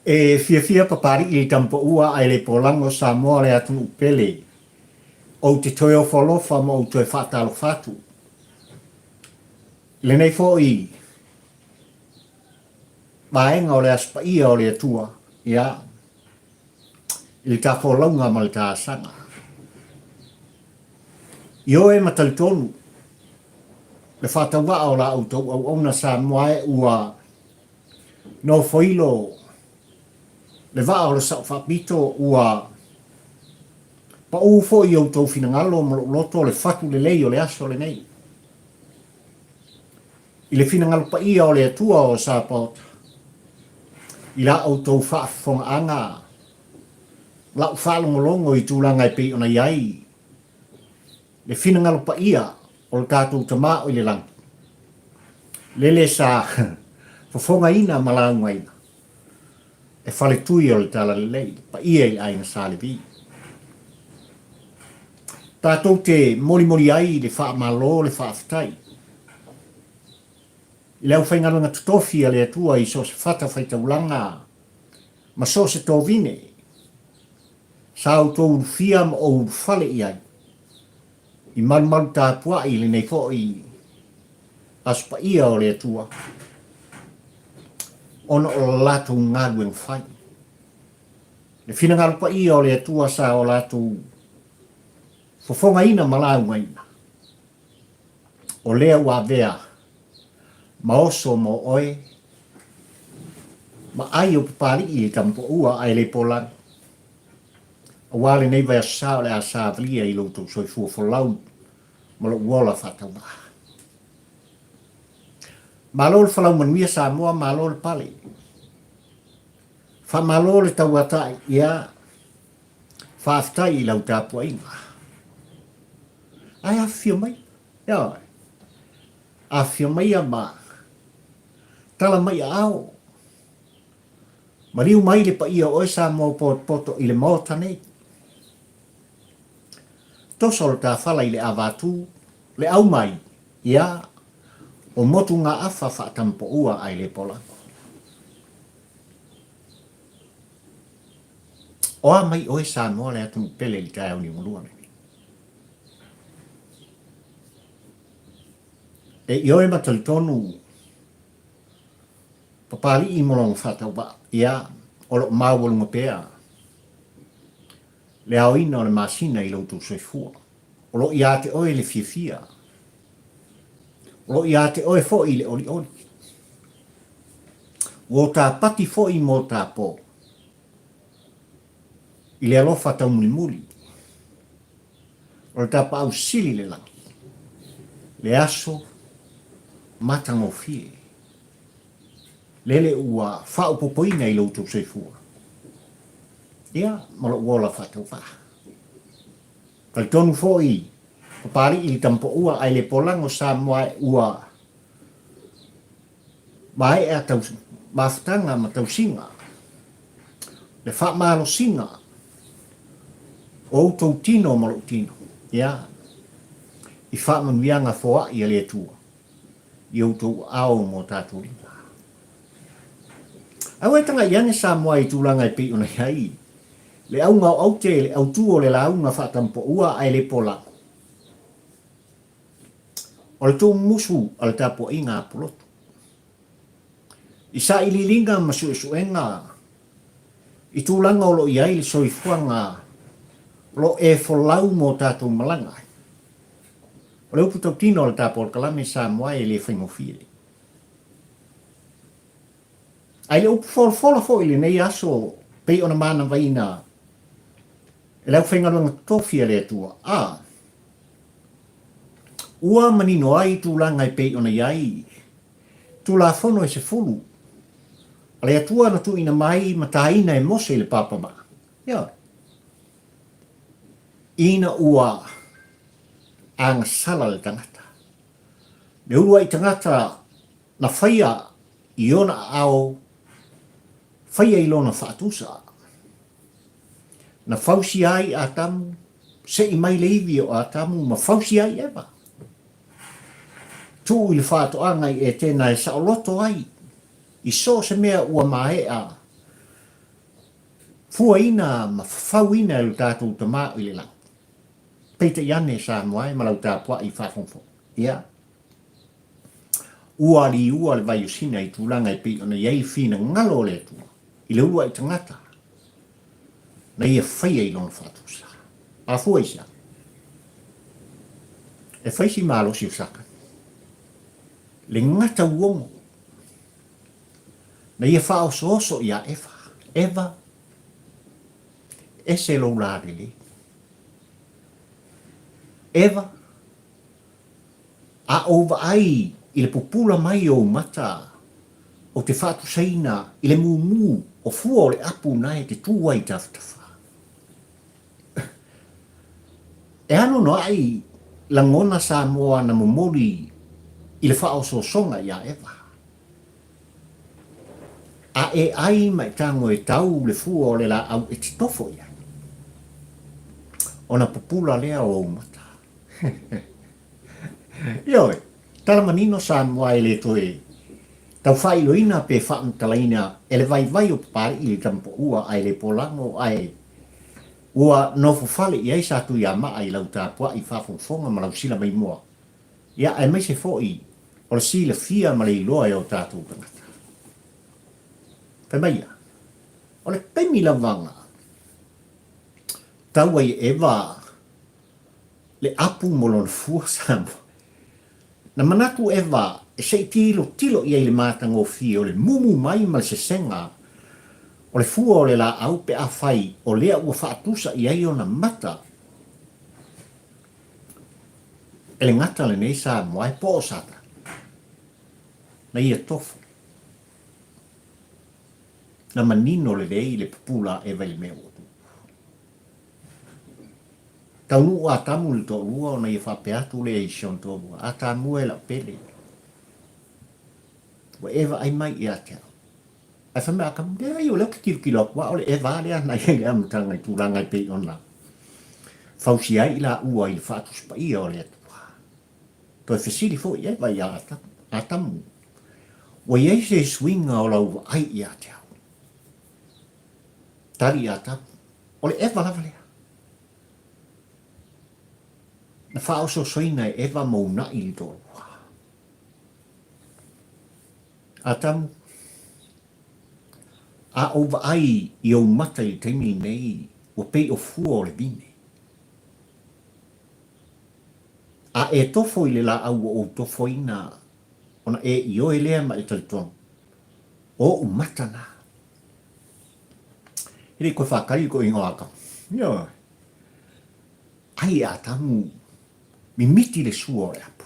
E fiafia Papali'i i Tamupaua ae le polago Samoa le atunuu pele. Ou te toe ofo alofa ma ou toe faatalofa atu. I lenei foi vaega o le Aso Paia o le Atua, ia, i le ta folauga ma le ta asaga. Ioe ma talitonu le faatauvaa o la outou auauna Samoa e ua nofoilo le vaa o le Sao Faapito ua pau foi i outou finagalo ma lou loto le fatu lelei o le aso lenei. I le finagalo paia o le Atua o Sapaota, i la outou faafofogaaga, lau faalogologo i tulaga e pei ona i ai le finagalo paia o le tatou Tama o i le Lagi, lele sa fofogaina ma laugaina e faletui o le Talalelei, le paia i le aiga Sa Levi. Tatou te molimoli ai le faamalo le faafetai i le aufaigaluega totofi a le Atua i so o se fatafaitaulaga ma so o se tovine sa outou ulufia ma ou ulufale i ai i malumalu tapuai i lenei foi Aso Paia o le Atua ona o le latou galuega fai. Le finagalo paia o le Atua sa o latou fofogaina ma laugaina, o lea ua avea ma oso mo oe ma ai o Papali'i i le Tamapoua ae le polani, aua lenei vaiaso sa o le a savalia i lo outou soifua folau ma lou ola faatauvaa. Malo le folau manuia Samoa, malo le pale. Faamalo le tauatai, ia faafetai i lau tapuaiga. Ae afifio mai, ioe, afifio maia ma tala mai aao. Maliu mai le paia o oe Samoa potopoto i le Maota nei. Toso le tafala i le avatu, le au mai, ia, o motugaafa faatampoua ae le polago. O a mai oe Samoa le atunuu pele i le taeao niumalua lenei? E ioe ma talitonu Papali'i mo lona faatauvaa, ia, o lo o maualuga pea le aoina o le masina i lo outou soifua. O lo o ia te oe le fiafia. O lo o ia te oe foi le olioli. Ua o ta pati foi mo ta po i le alofa taumulimuli. O le tapaau sili le lagi, le aso matagofie. Lele ua faaopopoina i lo outou soifua, ia, ma lou ola faatauvaa. Talitonu foi Papali'i i Tamapoua ae le polago Samoa ua maea tau mafutaga ma tausiga, le faamalosiga o outou tino ma lou tino, ia, i faamanuiaga foai a le Atua i outou aao ma o tatou lima. Aua e taga'i ane Samoa i tulaga e pei ona i ai le auga o aute, le autū o le lauga faatampoua ae le polago. O le tuumumusu a le tapuaiga a Pulotu. I sailiiliga ma suesuega i tulaga o lo o i ai le soifuaga o lo o e folau mo tatou malaga ai. O le upu tautino a le ta polokalame Samoa e le faigofie. Ae le upu folafola foi i lenei aso pei ona manavaina e le aufaigaluega totofi a le Atua, a ua manino ai tulaga e pei ona i ai Tulafono e sefulu a le Atua na tuuina mai ma taina e Mose i le papamaa. Ioe. Ina ua agasala le tagata. Le uluai tagata na faia i ona aao, faia i lona faatusa. Na fausia ai Atamu, se'i mai le ivi o Atamu ma fausia ai Eva. Tuu i le faatoaga i Etena e saoloto ai i so o se mea ua maea. Fuaina ma fafauina e lo tatou Tama o i le lagi. Peitai ane Samoa e ma lau tapuai faafogafoga. Ia. Ua liua le vai o Sina i tulaga e pei ona i ai le finagalo o le Atua i le uluai tagata na ia faia i lona faatusa. Afua i se a? E fai si malosi o Satani. Le gata uogo na ia faaosooso iā Eva, Eva, ese lou lalelei. Eva, a ou vaai i le pupula mai o ou mata, ou te faatusaina i le mumu o fua o le apu na e te tu ai i tafatafa. E anoanoai lagona Samoa na momoli i le faaosoosoga iā Eva. A e ai ma e tago e tau le fua o le laau e te tofo i ai, ona pupula lea o ou mata. Ioe, tala manino Samoa e le toe tau faailoina pe faamatalaina e le vaivai o Papali'i i le tamapaua ae le polago ae ua nofo fale i ai Satuiamaa i lau tapuai faafogafoga ma lau sila maimoa, ia aemaise foi o le silafia ma le iloa e o tatou tagata. Fai mai ia, o le taimi lava na tau ai e Eva le apu mo lona fua Samoa. Na manatu Eva e se i tilotilo i ai i le matagofie o le mumu mai ma le sesega o le fua o le laau pe afai o lea ua faatusa i ai ona mata e le gata lenei Samoa e po o Satani na ia tofu. Na manino lelei le pupula a Eva i le mea ua tupu. Taunuu Atamu i le toalua ona ia faapea atu lea i si ona toalua, Atamu e lau pele, ua e vaai mai ia te au. Ae fai mai Atamu, Leai, o lea ou te tilotilo atu lava o le Eva lea na i ai i le amataga i tulaga e pei ona fausia ai i laua i le Faatusi Paia o le Atua. Toe fesili foi Eva ia Atamu, Ua i ai se suiga o lau vaai ia te au? Tali ia Atamu, O le Eva lava lea. Na faaosoosoina e Eva ma uunai le toalua. Atamu, a ou vaai i ou mata i le taimi lenei, ua pei o fua o le vine. A e tofo i le laau ua ou tofoina, ona e ioe lea ma e talitonu, o ou mata na. E le i koe whakari ko ingoa Atamu. Ioe. Ai e Atamu, mimiti le sua o le apu.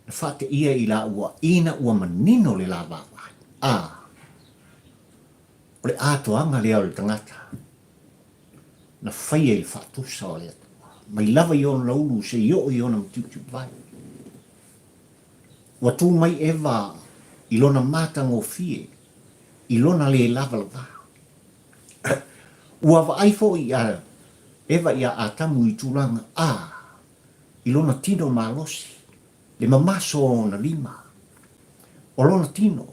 Na whaateia i la ua ina ua manino le la vaavaai. A, o le atoaga lea o le tangata, na whaia i le whaatusa o le Atua. Mai lava i ona ulu se i oo i ona matiutiuvai. Ua tū mai Eva i lona matagofie, i lona lē lavalava. Ua vaai foi a Eva iā Atamu i tulaga a, i lona tino malosi, le mamaso o ona lima, o lona tino,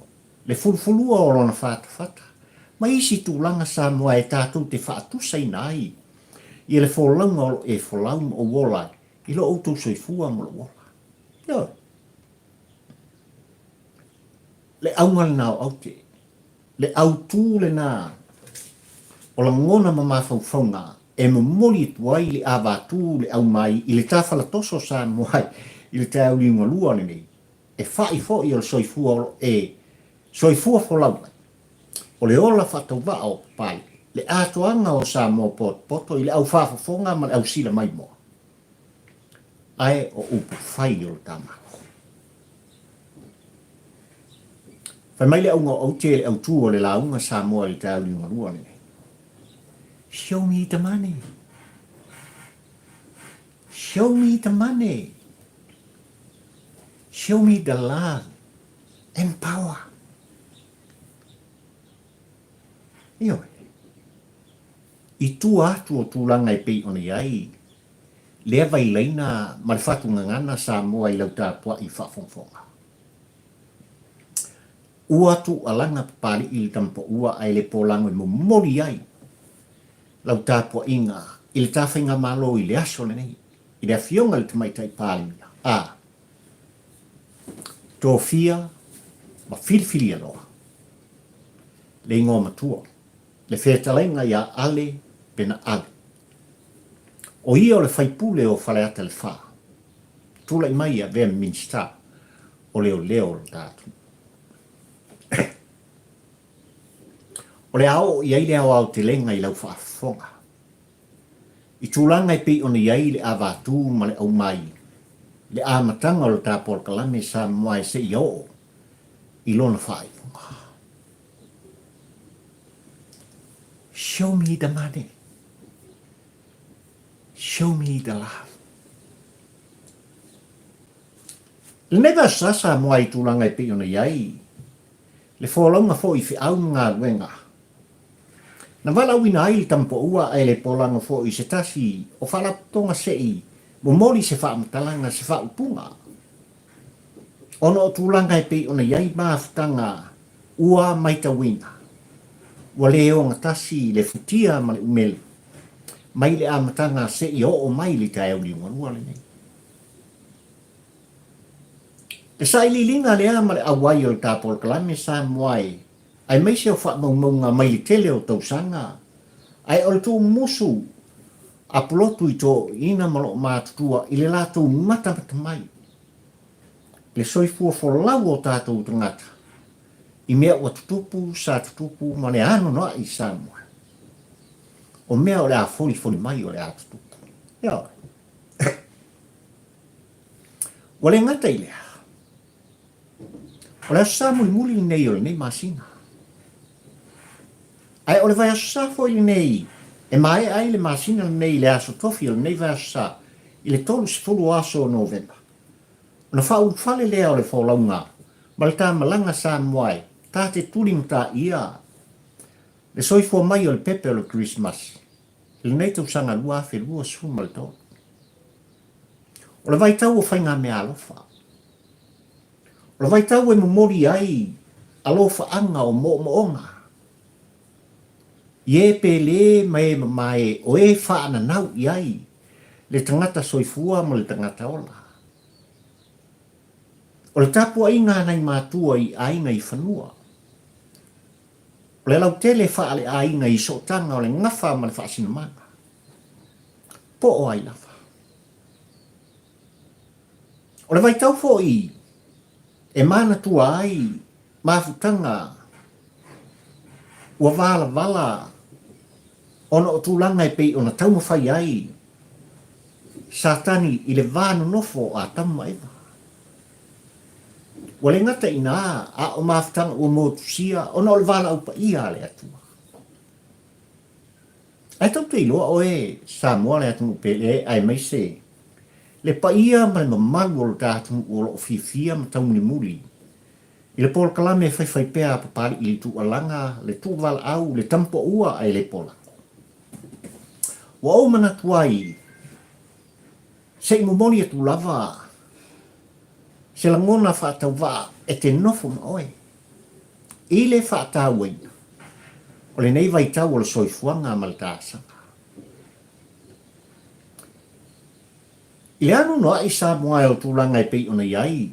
le fulufulua o lona fatafata, ma isi tulaga Samoa e tatou te faatusaina ai ia le folauga o lo e folau ma ou ola ai i lo outou soifua ma lou ola. Ioe. Le auga lena o aute. Le autū lena o lagona ma mafaufauga e momoli atu ai le avatū le aumai i le tafalatoso o Samoa i le taeao liugalua lenei, e fa'i foi o le soifua o lo e soifua folau ai. O le ola faatauvaa o Papalii, le atoaga o Samoa potopoto i le au faafofoga ma le au sila maimoa. Ae o upu fai o le ta Malo. Fai mai le auga o aute le autū o le lauga Samoa i le taeao liugalua lenei. Show me the money. Show me the money. Show me the love and power. Ioe. I tua atu o tulaga e pei ona i ai lea vailaina ma le fatu gagana Samoa i lau tapuai faafogafoga. Ua tuualaga Papali'i le Tamapaua ae le polago e momoli ai lau tapuaiga i le ta faigamalo i le aso lenei i le Afioga i le Tamaitai Palemia a tofia ma filifilia loa le igoa matua, le fetalaiga ia Ale Pena Ale. O ia o le faipule o Faleata le Fa, tulai mai e avea ma Minisita o Leoleo o le ta atunuu. O le a oo i ai le aoaotelega i lau faafofoga i tulaga e pei ona i ai le avatū ma le aumai i le amataga o le ta polokalame Samoa e seia oo i lona faaiuga. Show me the money. Show me the love. Lenei vaiaso sa Samoa i tulaga e pei ona i ai le folauga foi i feau ma galuega. Na valaauina ai le Tamapoua ae le polaga foi i se tasi o faalapotopotoga se i momoli se faamatalaga, se faaupuga ona o tulaga e pei ona i ai mafutaga ua maitauina ua le ogatasi le futia ma le umele mai le amataga seia oo mai le taeao liugalua lenei. Le sailiiliga lea ma le auai o le ta polokalame Samoa e aemaise o faamaumauga mai le tele o tausaga, ae o le tuumusu a pulotu i toeaiina ma loo matutua i le latou matamata mai le soifua folau o tatou tagata i mea ua tutupu sa tutupu ma le anoanoai i Samoa. O mea o le a folifoli mai o le a tutupu. Ioe. Ua le gata i lea, o le Aso Sa mulimuli lenei o lenei masina. Ae o le vaiaso sa foi lenei e maea ai le masina lenei i le aso tofi o lenei vaiaso sa i le 30 o aso o Novema. Ona faaulufale lea o le folauga ma le ta malaga Samoa e ta te tuligataia le soifua mai o le pepe o le Kerisimasi i lenei tausaga 2023. O le vaitau o faigameaalofa. O le vaitau e momoli ai alofaaga o moomooga i e pele ma e mamae o e faananau i ai le tagata soifua ma le tagata ola. O le tapuaiga a nai matua i aiga i fanua. O le lautele faaleaiga i sootaga o le gafa ma le faasinomaga. Po o ai lava. O le vaitau foi e manatua ai mafutaga ua valavala ona o tulaga e pei ona taumafai ai Satani i le va nonofo o Atamu ma Eva. Ua le gata i ina, a o mafutaga ua motusia ona o le valaau paia a le Atua. Ae tou te iloa oe Samoa le atunuu pele aemaise le paia ma le mamalu o lo ta atunuu o lo o fiafia ma taumulimuli i le polokalame e faifai pea a Papali'i i le tuualaga, le tuuvalaau, le tamupoua ae le polago. Ua ou manatu ai se i momoli atu lava se lagona faatauvaa e te nofo ma oe i le faatauaina o lenei vaitau o le soifuaga ma le taasaga. I le anoanoai Samoa o tulaga e pei ona i ai,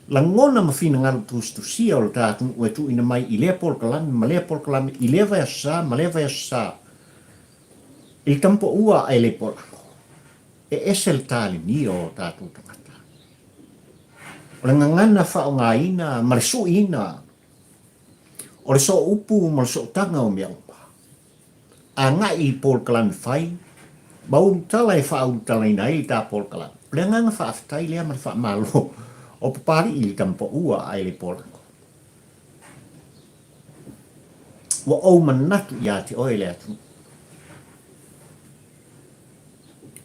lagona ma finagalo tusitusia o le ta atunuu e tuuina mai i lea polokalame ma lea polokalame, i lea vaiaso sa ma lea vaiaso sa, i le tamupoua ae le polago. E ese le talenia o tatou tagata. O le gagana faaaogaina ma le suiina o le sooupu ma le sootaga o mea uma. Agai i polokalame fai ma ulutala e faaulutalaina ai le ta polokalame. O le agaga faafetai lea ma le faamalo o Papali'i i le tamapaua ae le polago. Ua ou manatu ia te oe le atunuu.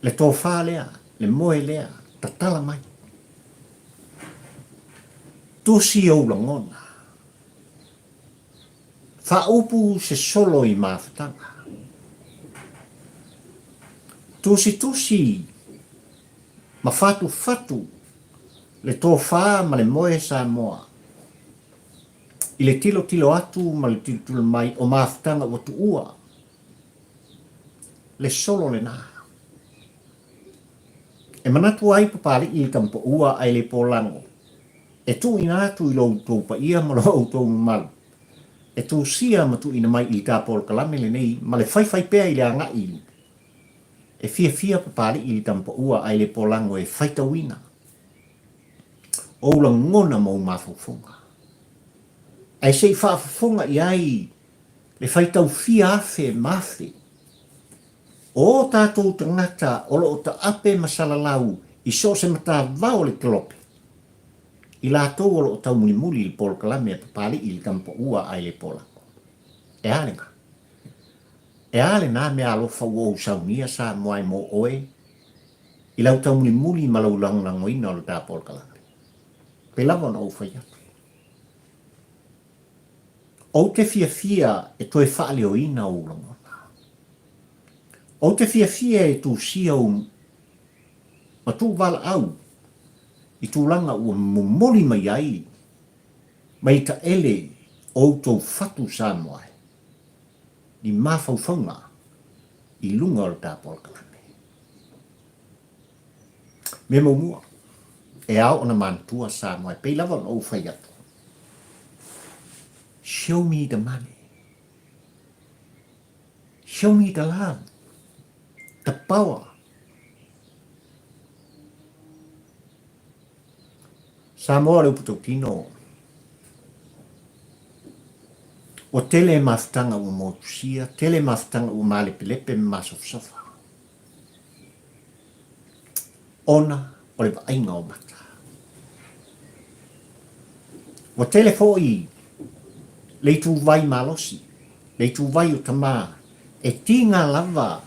Le tofa lea, le moe lea, tatala mai. Tusi ou lagona. Faaupu se solo i mafutaga. Tusitusi ma fatufatu le tofa ma le moe Samoa. I le tilotilo atu ma le tilotilo mai o mafutaga ua tuua, le solo lena. E manatu ai Papalii i le tamapaua ae le polago, e tuuina atu i lo outou paia ma lo outou mamalu, e tusia ma tuuina mai i le ta polokalame lenei ma le faifai pea i le agai i luma. E fiafia Papalii i le tamapaua ae le polago e faitauina ou lagona ma ou mafaufauga. Ae se i faafofoga i ai le faitau fia afe ma afe o o tatou tagata o lo o taape ma salalau i so o se matavao o le kelope, i latou o lo o taumulimuli i le polokalame a Papalii i le Tamapaua ae le Polako. E a lena? E a lena mea alofa ua ou saunia Samoa e mo oe i lau taumulimuli ma lau lagolagoina o le ta polokalame? Pei lava ona ou fai atu. Ou te fiafia e toe faaleoina ou lagona. Ou te fiafia e tusia ou matuuvalaau i tulaga ua momoli mai ai mai taele o outou fatu Samoa ni mafaufauga i luga o le ta polokalame. Mea muamua, e ao ona manatua Samoa e pei lava ona ou fai atu, Show me the money. Show me the love. The power. Samoa o le upu tautino, ua tele mafutaga ua motusia, tele mafutaga ua malepelepe ma masofasofa. Ona o le vaaiga o mata. Ua tele foi le ituvai malosi, le ituvai o tama, e tiga lava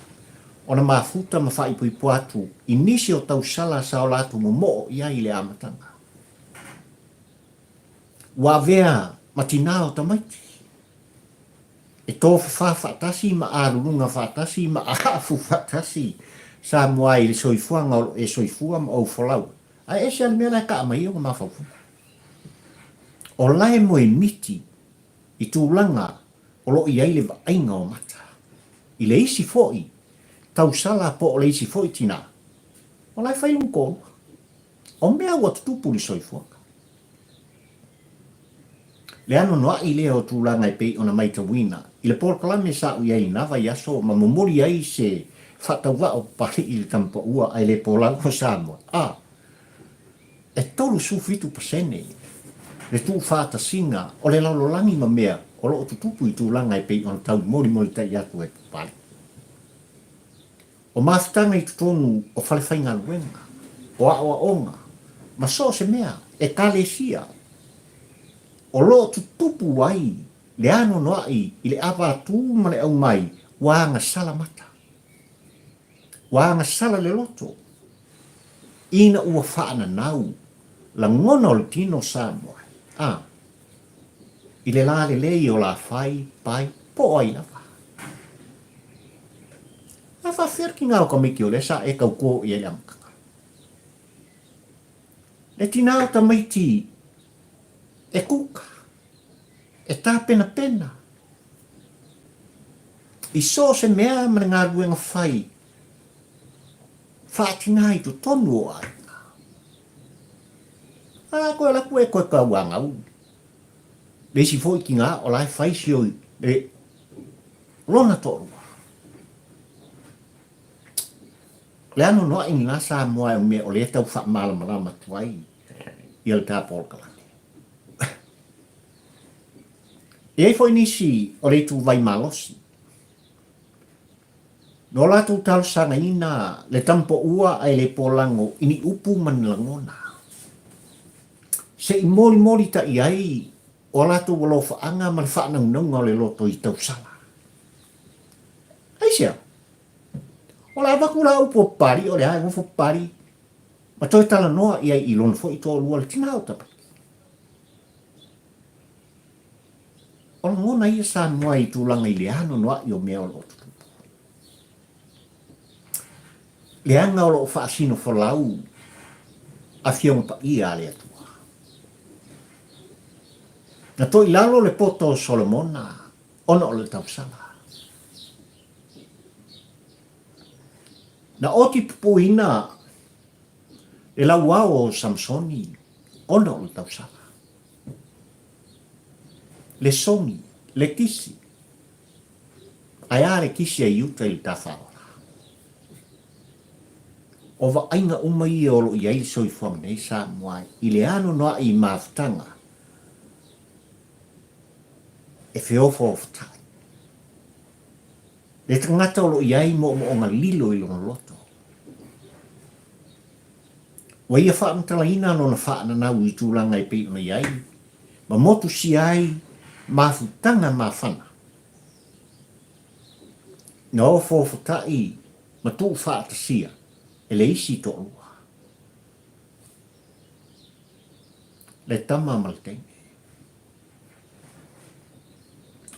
ona mafuta ma faaipoipo atu i nisi o tausala sa o latou momoo i ai i le amataga. Ua avea ma tinā o tamaiti. E tofafa faatasi ma aluluga faatasi ma aafu faatasi Samoa i le soifuaga o lo o e soifua ma ou folau. Ae ese lava le mea la e kaa mai ai ona mafaufauga. O la e moemiti i tulaga o lo o i ai le vaaiga o mata. I le isi foi tausala po o le isi foi tinā, o la e fai lona toalua. O mea ua tutupu i le soifuaga. Le anoanoai lea o tulaga e pei ona maitauina i le polokalame sa ou i ai i lena vaiaso ma momoli ai se faatauvaa o Papalii i le Tamapaua ae le Polau o Samoa, a e 37% le tuufaatasiga o le lalolagi ma mea o lo o tutupu i tulaga e pei ona tau molimolitai atu e Papalii. O mafutaga i totonu o falefaigaluega, o aoaoga, ma so o se mea, ekalesia, o lo o tutupu ai le anoanoai i le avatū ma le aumai ua agasala mata, ua agasala le loto, ina ua faananau lagona o le tino Samoa, a, i le lalelei o lafai, pai, po o ai lava. A faafefea le tinā o tamaiti o lea sa e tautō i ai i le amataga? Le tinā o tamaiti e kuka, e tāpenapena i so o se mea ma le galuega fai faatinā i totonu o aiga. A koe ala atu e koe kauangau. Le isi foi tinā o la e fai sio le Lona toalua. O le anoanoai lena Samoa o mea o lea e tau faamalamalama atu ai ia le ta polokalame. E i ai foi nisi o le ituvai malosi, no latou talosagaina le tamapoua ae le polago i ni upu ma ni lagona, se i molimolita'i ai O a latou alofaaga ma le faanaunauga o le loto i tausala. Aisea? O le avatu la upu o Papalii o le a e nofo Papalii ma toe talanoa i ai i lona foi toalua le tina o Tapaiki. O lagona ia Samoa i tulaga i le anoanoai o mea o lo o tutupu. Leaga o lo o faasino folau Afioga Paia a le Atua. Na toilalo le poto o Solomona ona o le tausala. Na oti pupuina le lauao o Samsoni ona o le tausala. Le sogi, le kisi, ae a le kisi a Iuta i le tafaola? O vaaiga uma ia o lo o i ai le soifuaga nei Samoa i le anoanoai i mafutaga e feofaofatai. Le tagata o lo o i ai moomooga lilo i lona loto. Ua ia faamatalaina lona faananau i tulaga e pei ona i ai ma motusia ai mafutaga mafana. Na ofoofataʻi ma tuufaatasia e le isi toalua, le tama ma le teine.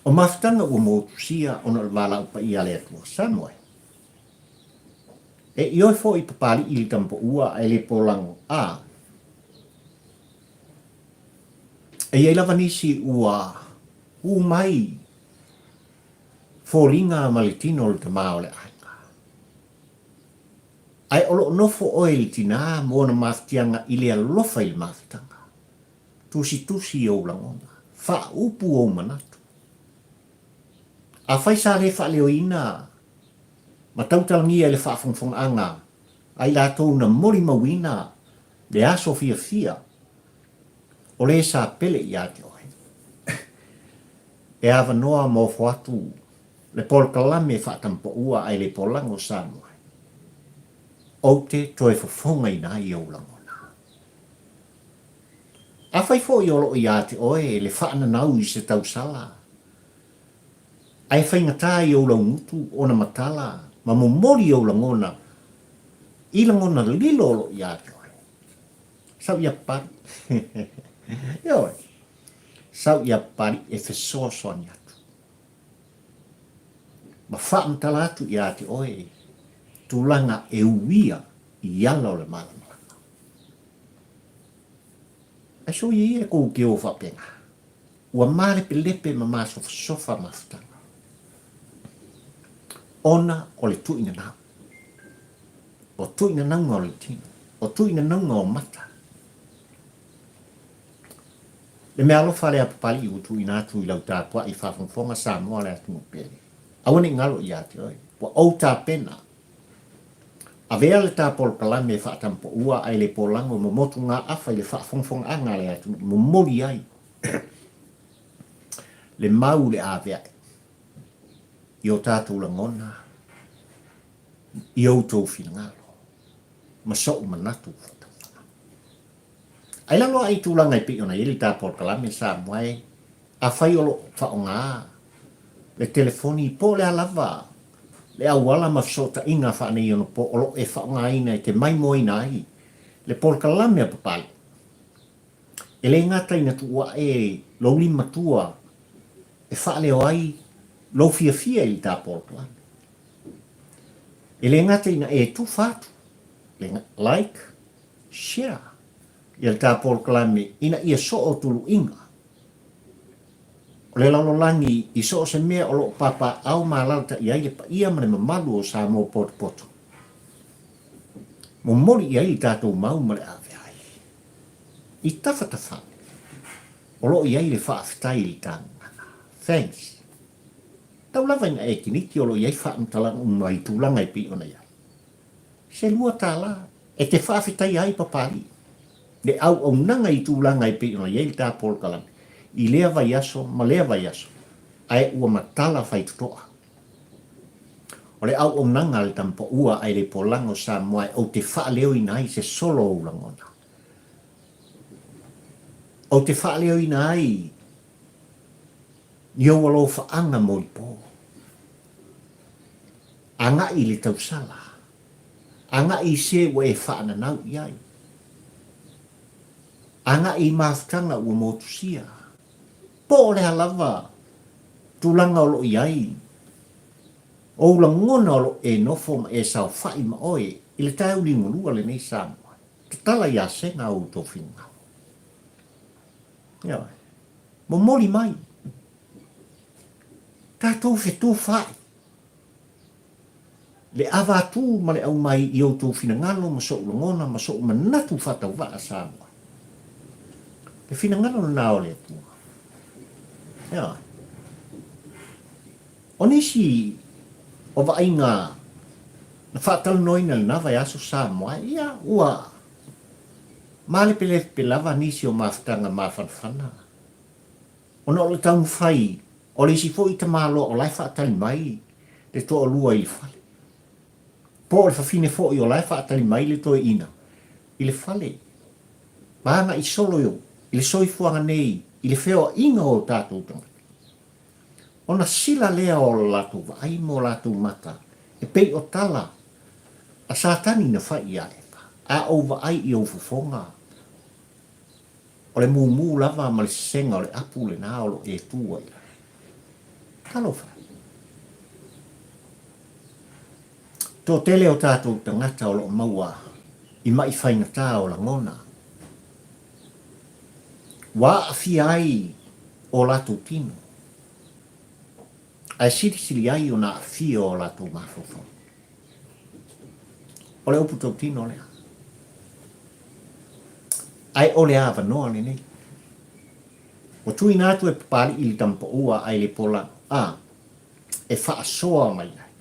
O mafutaga ua motusia ona o le valaau paia a le Atua. Samoa e. E ioe foi Papali'i i le tamapaua ae le polago a. E i ai lava nisi ua ū mai foliga ma le tino o le tama o le aiga. Ae o lo o nofo oe i le tinā mo ona mafatiaga i le alofa i le mafutaga. Tusitusi i ou lagona. Faaupu ou manatu. Afai sa le faaleoina ma tautalagia i le faafogafogaaga a i latou na molimauina le aso fiafia o le sa pele ia te oe, e avanoa ma ofo atu le polokalame faatampaua ae le polago Samoa, ou te toe fofogaina ai ou lagona. Afai foi o lo o ia te oe le faananau i se tausala, ae faigata i ou laugutu ona matala ma momoli i ou lagona i lagona lilo o lo o ia te oe. Sau ia Papali. Ioe. Sau ia Papali e fesoasoani atu. Ma faamatala atu ia te oe tulaga e uia i ala o le malamalama. Ae soia ia e kou ke o faapena. Ua malepelepe ma masofasofa mafutaga ona o le tuuinanau. O tuuinanauga o le tino, o tuuinanauga o mata. Le mea alofa lea Papali'i ua tuuina atu i lau tapua'i faafogafoga Samoa le atunuu pele. Aua ne i galo ia te oe. Ua ou tapena. Avea le ta polokalame e faatampoua ae le polago ma motugaafa i le faafogafogaaga a le atunuu momoli ai le mau i le aveae i o tatou lagona, i outou finagalo ma so'u manatu faatauvaa. Ai lalo ae i tulaga e pei ona i ai le ta polokalame Samoa e afai o lo o faaaoga le telefoni po o le a lava le auala ma fesootaiga faaneionapo o lo o e faaaogaina e te maimoaina ai le polokalame a Papalii. E le gata ina tuu ae lou limatua e faaleo ai lou fiafia i le ta polokalame. E le gata ina e tufa atu, like, share ia le ta polokalame ina ia soo tuluiga o le lalolagi i so o se mea o lo o papaaao ma alaalatai ai le paia ma le mamalu o Samoa potopoto. Momoli i ai le tatou mau ma le aveai. I tafatafale, o lo o i ai le faafetai i le Tāngana. Thanks. Tau lava ina e kiliki o lo o i ai faamatalaga uma i tulaga e pei ona i ai. Se $2 e te faafetaia ai Papalii, le auaunaga i tulaga e pei ona i ai le ta polokalame i lea vaiaso ma lea vaiaso, ae ua matala faitotoa. O le auaunaga a le Tamapaua ae le polaga o Samoa e ou te faaleoina ai se solo o ou lagona. Ou te faaleoina ai ni ou alofaaga molipo. Agai i le tausala. Agai i se ua e faananau i ai. Agai i mafutaga ua motusia. Po o le a lava tulaga o lo o i ai ou lagona o lo o e nofo ma e saofai ma oe i le tae uligolua lenei Samoa, tatala ia sega ou tofiga. Ioe. Momoli mai. Tatou fetufaai. Le avatu ma le aumai i outou finagalo ma so'u lagona ma so'u manatu faatauvaa Samoa. Le finagalo lena o le Atua. Ioe. O nisi o vaaiga na faatalanoaina i lena vaiaso Samoa, ia, ua malepelepe lava nisi o mafutaga mafanafana ona o le taumafai o le isi foi tamaloa o la e faatali mai le toalua i le fale, po o le fafine foi o la e faatali mai le toeaina i le fale, ma agai solo i le soifuaga nei i le feoaiga o tatou tagata. Ona sila lea o le latou vaai ma o latou mata e pei o tala a Satani na fai iā Eva, A ou vaai i ou fofoga, o le mumu lava ma le sesega o le apu lena o lo o e tu ai lalo. Talofa! Toatele o tatou tagata o lo o maua i maʻi faigata o lagona, ua aafia ai o latou tino, ae silisili ai ona aafia o latou mafaufau. O le upu tautino lea. Ae o le avanoa lenei. Ua tuuina atu e Papali'i le tama paua a Ailepola a e faasoa mai ai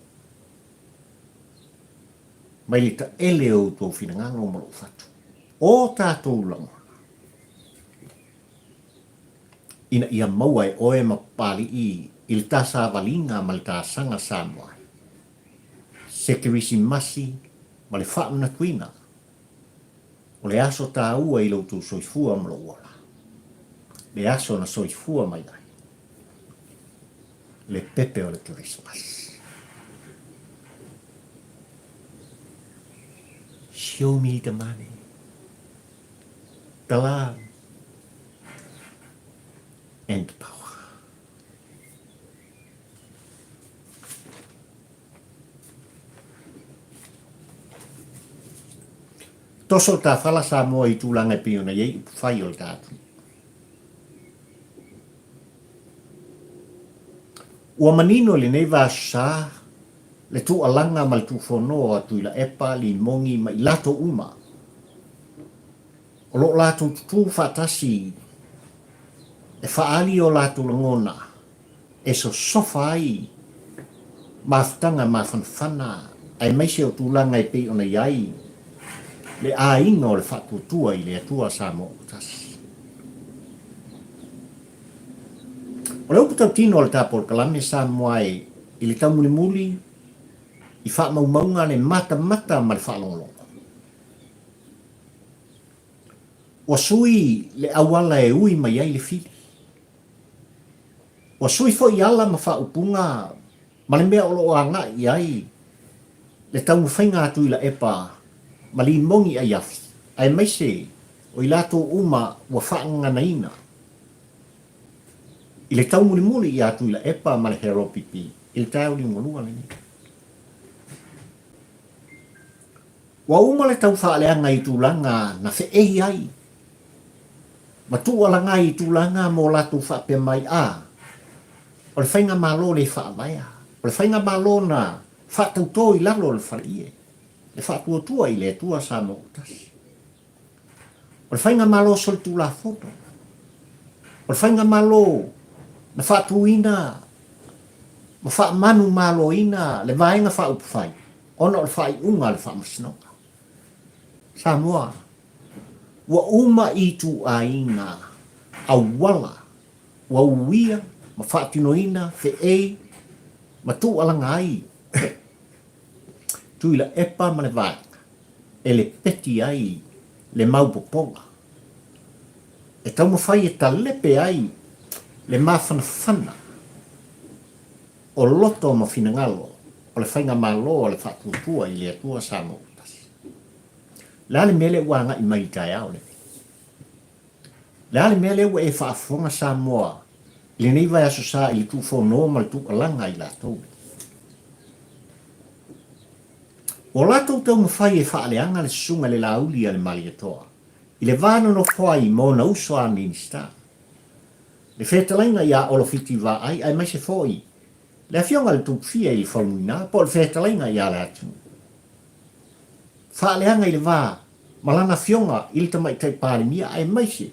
mai le taele o outou finagalo ma lou fatu, o tatou lagona, ina ia maua e oe ma Papali'i i le ta savaliga ma le ta saga Samoa ai se Kerisimasi ma le faamanatuina o le aso taua i lo outou soifua ma lou ola, le aso na soifua mai ai le pepe o le Kerisimasi. Show me the money. The love and the power. Toso le tafala Samoa i tulaga e pei ona i ai upufai o le ta atunuu. Ua manino i lenei vasa le tuualaga ma le tuufonoa a Tuilaepa, Limogi ma i latou uma o lo o latou tutū faatasi e faaali o latou lagona e sosofa ai mafutaga mafanafana aemaise o tulaga e pei ona i ai le aiga o le Faatuatua i le Atua Samoa ua Tasi. O le upu tautino a le ta polokalame Samoa e i le taumulimuli i faamaumauga le matamata ma le faalogologo. Ua sui le auala e ui mai ai le fili. Ua sui foi ala ma faaupuga ma le mea o lo o agai i ai le taumafaiga a Tuilaepa ma Limogi Aiafi, aemaise o i latou uma ua faagaganaina i le taumulimuli iā Tuilaepa ma le Heropipi i le taeao liugalua lenei. Ua uma le tau faaleaga i tulaga na feei ai ma tuualaga ai i tulaga mo latou faapea mai, A, o le faigamalo le faavaea, o le faigamalo na faatautō i lalo o le faleie, le faatuatua i le Atua Samoa ua tasi. O le faigamalo solitulafono, o le faigamalo na faatuina ma faamanumaloina le Vaega Faaupufai ona o le faaiuga a le Faamasinoga. Samoa, ua uma ituaiga auala ua uia ma faatinoina feei ma tuualaga ai Tuilaepa ma le Vaega e lepeti ai le mau popoga, e taumafai e talepe ai le mafanafana o loto ma finagalo o le Faigamalo a le Faatuatua i le Atua Samoa ua Tasi. Le a le mea lea ua agai mai i le taeao lenei? Le a le mea lea ua e faafofoga Samoa i lenei vaiaso sa i le tuufono ma le tuualaga i latou nei? Ua latou taumafai e faaleaga le susuga i le Laauli a le Malietoa i le va nonofo ai ma ona uso a Minisita. Le fetalaiga ia Olo Fiti Vaai aemaise foi le Afioga i le Tupufia i le Faumuina po o le fetalaiga ia Leatinuu. Faaleaga i le va ma lana afioga i le Tamaitai Palemia aemaise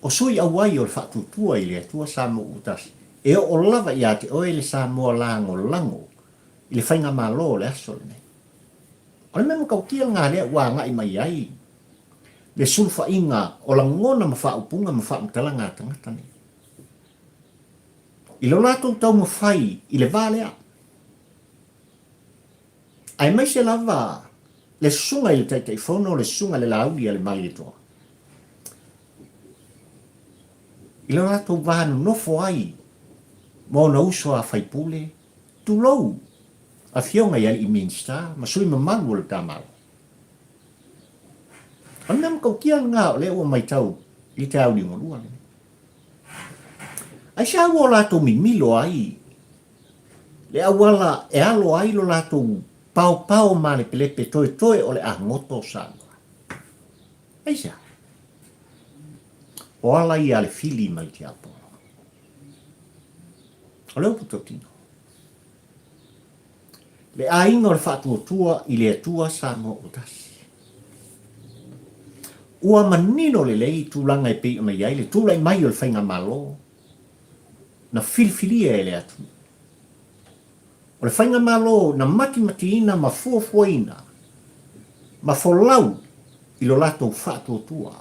o sui auai o le Faatuatua i le Atua Samoa ua tasi e oo lava ia te oe le Samoa lagolago i le Faigamalo o le aso lenei. O le mea matautia lena lea ua agai mai ai le sulufaiga o lagona ma faaupuga ma faamatalaga a tagata nei. I lo latou taumafai i le va lea, aemaise lava le susuga i le Taitaifono, le susuga i le Laauli a le Malietoa, i lo latou va nonofo ai ma ona uso a faipule, tulou, afioga i alii Minisita ma sui mamalu o le ta Malo. O le mea matautia lena o lea ua matau i le taeao liugalua lenei. Aisea ua o latou mimilo ai le auala e alo ai lo latou paopao malepelepe toetoe o le agoto o Samoa? Aisea? O ala ia a le fili ma le tiapolo. O le upu tautino. Le aiga o le faatuatua i le Atua Samoa ua tasi. Ua manino lelei tulaga e pei ona i ai le tulai mai o le Faigamalo na filifilia e le atunuu. O le Faigamalo na matimatiina ma fuafuaina ma folau i lo latou faatuatua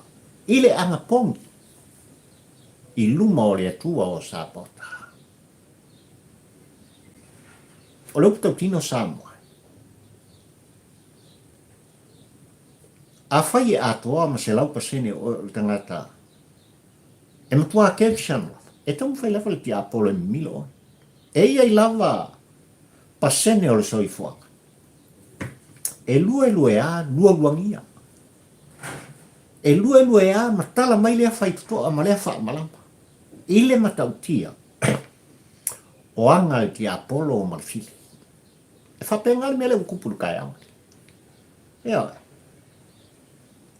i le agapogi i luma o le Atua o Sapota. O le upu tautino Samoa, afai e atoa ma 100% o oe o le tagata e matua Keristiano lava, e taumafai lava le tiapolo e mimilo oe. E i ai lava pasene o le soifuaga e lueluea lualuagia, e lueluea matala mai lea faitotoa ma lea faamalama i le matautia o aga a le tiapolo ma le fili. E faapena le mea lea ua tupu i le taeao lenei. Ioe.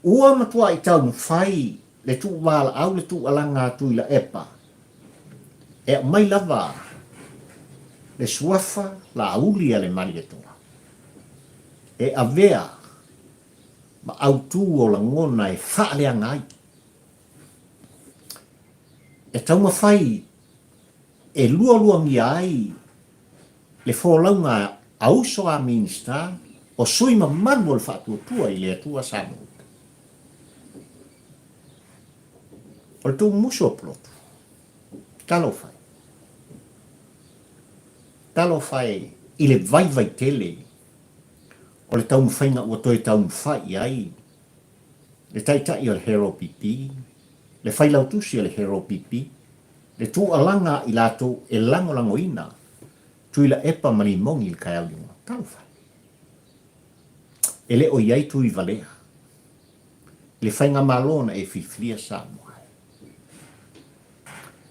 Ua matuai taumafai le tuuvalaau le tuualaga a Tuilaepa e aumai lava le suafa Laauli a le Malietoa e avea ma autu o lagona e faaleaga ai. E taumafai e lualuagia ai le folauga a uso a Minisita o sui mamalu o le Faatuatua i le Atua Samoa. O le tuumusu o Pulotu. Talofa e. Talofa e i le vaivai tele o le taumafaiga ua toe taumafai i ai le Taitai o le HRPP, le Failautusi o le HRPP, le tuualaga a i latou e lagolagoina Tuilaepa ma Limogi i le taeao liuga. Talofa e! E le o i ai Tuivalea i le faigamalo na e filifilia Samoa ai.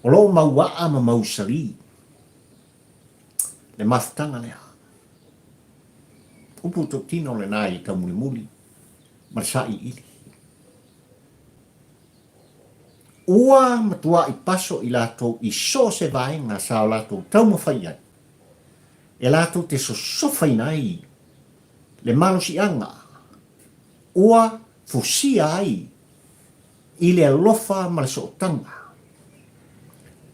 O lo o mauaa ma mausali le mafutaga lea. Upu tautino lena i le taumulimuli ma le sailiili. Ua matuai paso i latou i so o se vaega sa o latou taumafai ai, e latou te sosofaina ai le malosiaga ua fusia ai i le alofa ma le sootaga.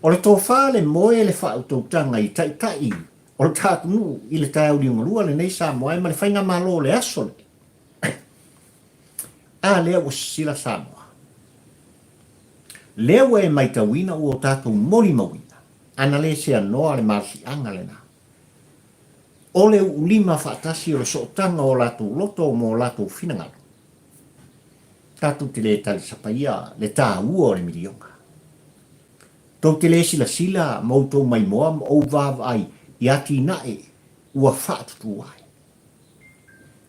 O le tofa le moe le faautautaga i taitai o le ta atunuu i le taeao liugalua lenei Samoa e ma le faigamalo o le aso lenei. A lea ua sisila Samoa. Lea ua e maitauina ua o tatou molimauina, ana le seanoa le malosiaga lena. O le uulima faatasi o le sootaga o latou loto ma o latou finagalo. Tatou te le talisapaia le taua o le miliona. Tou te le silasila ma outou maimoa ma ou vaavaai i atinae ua faatutū ai.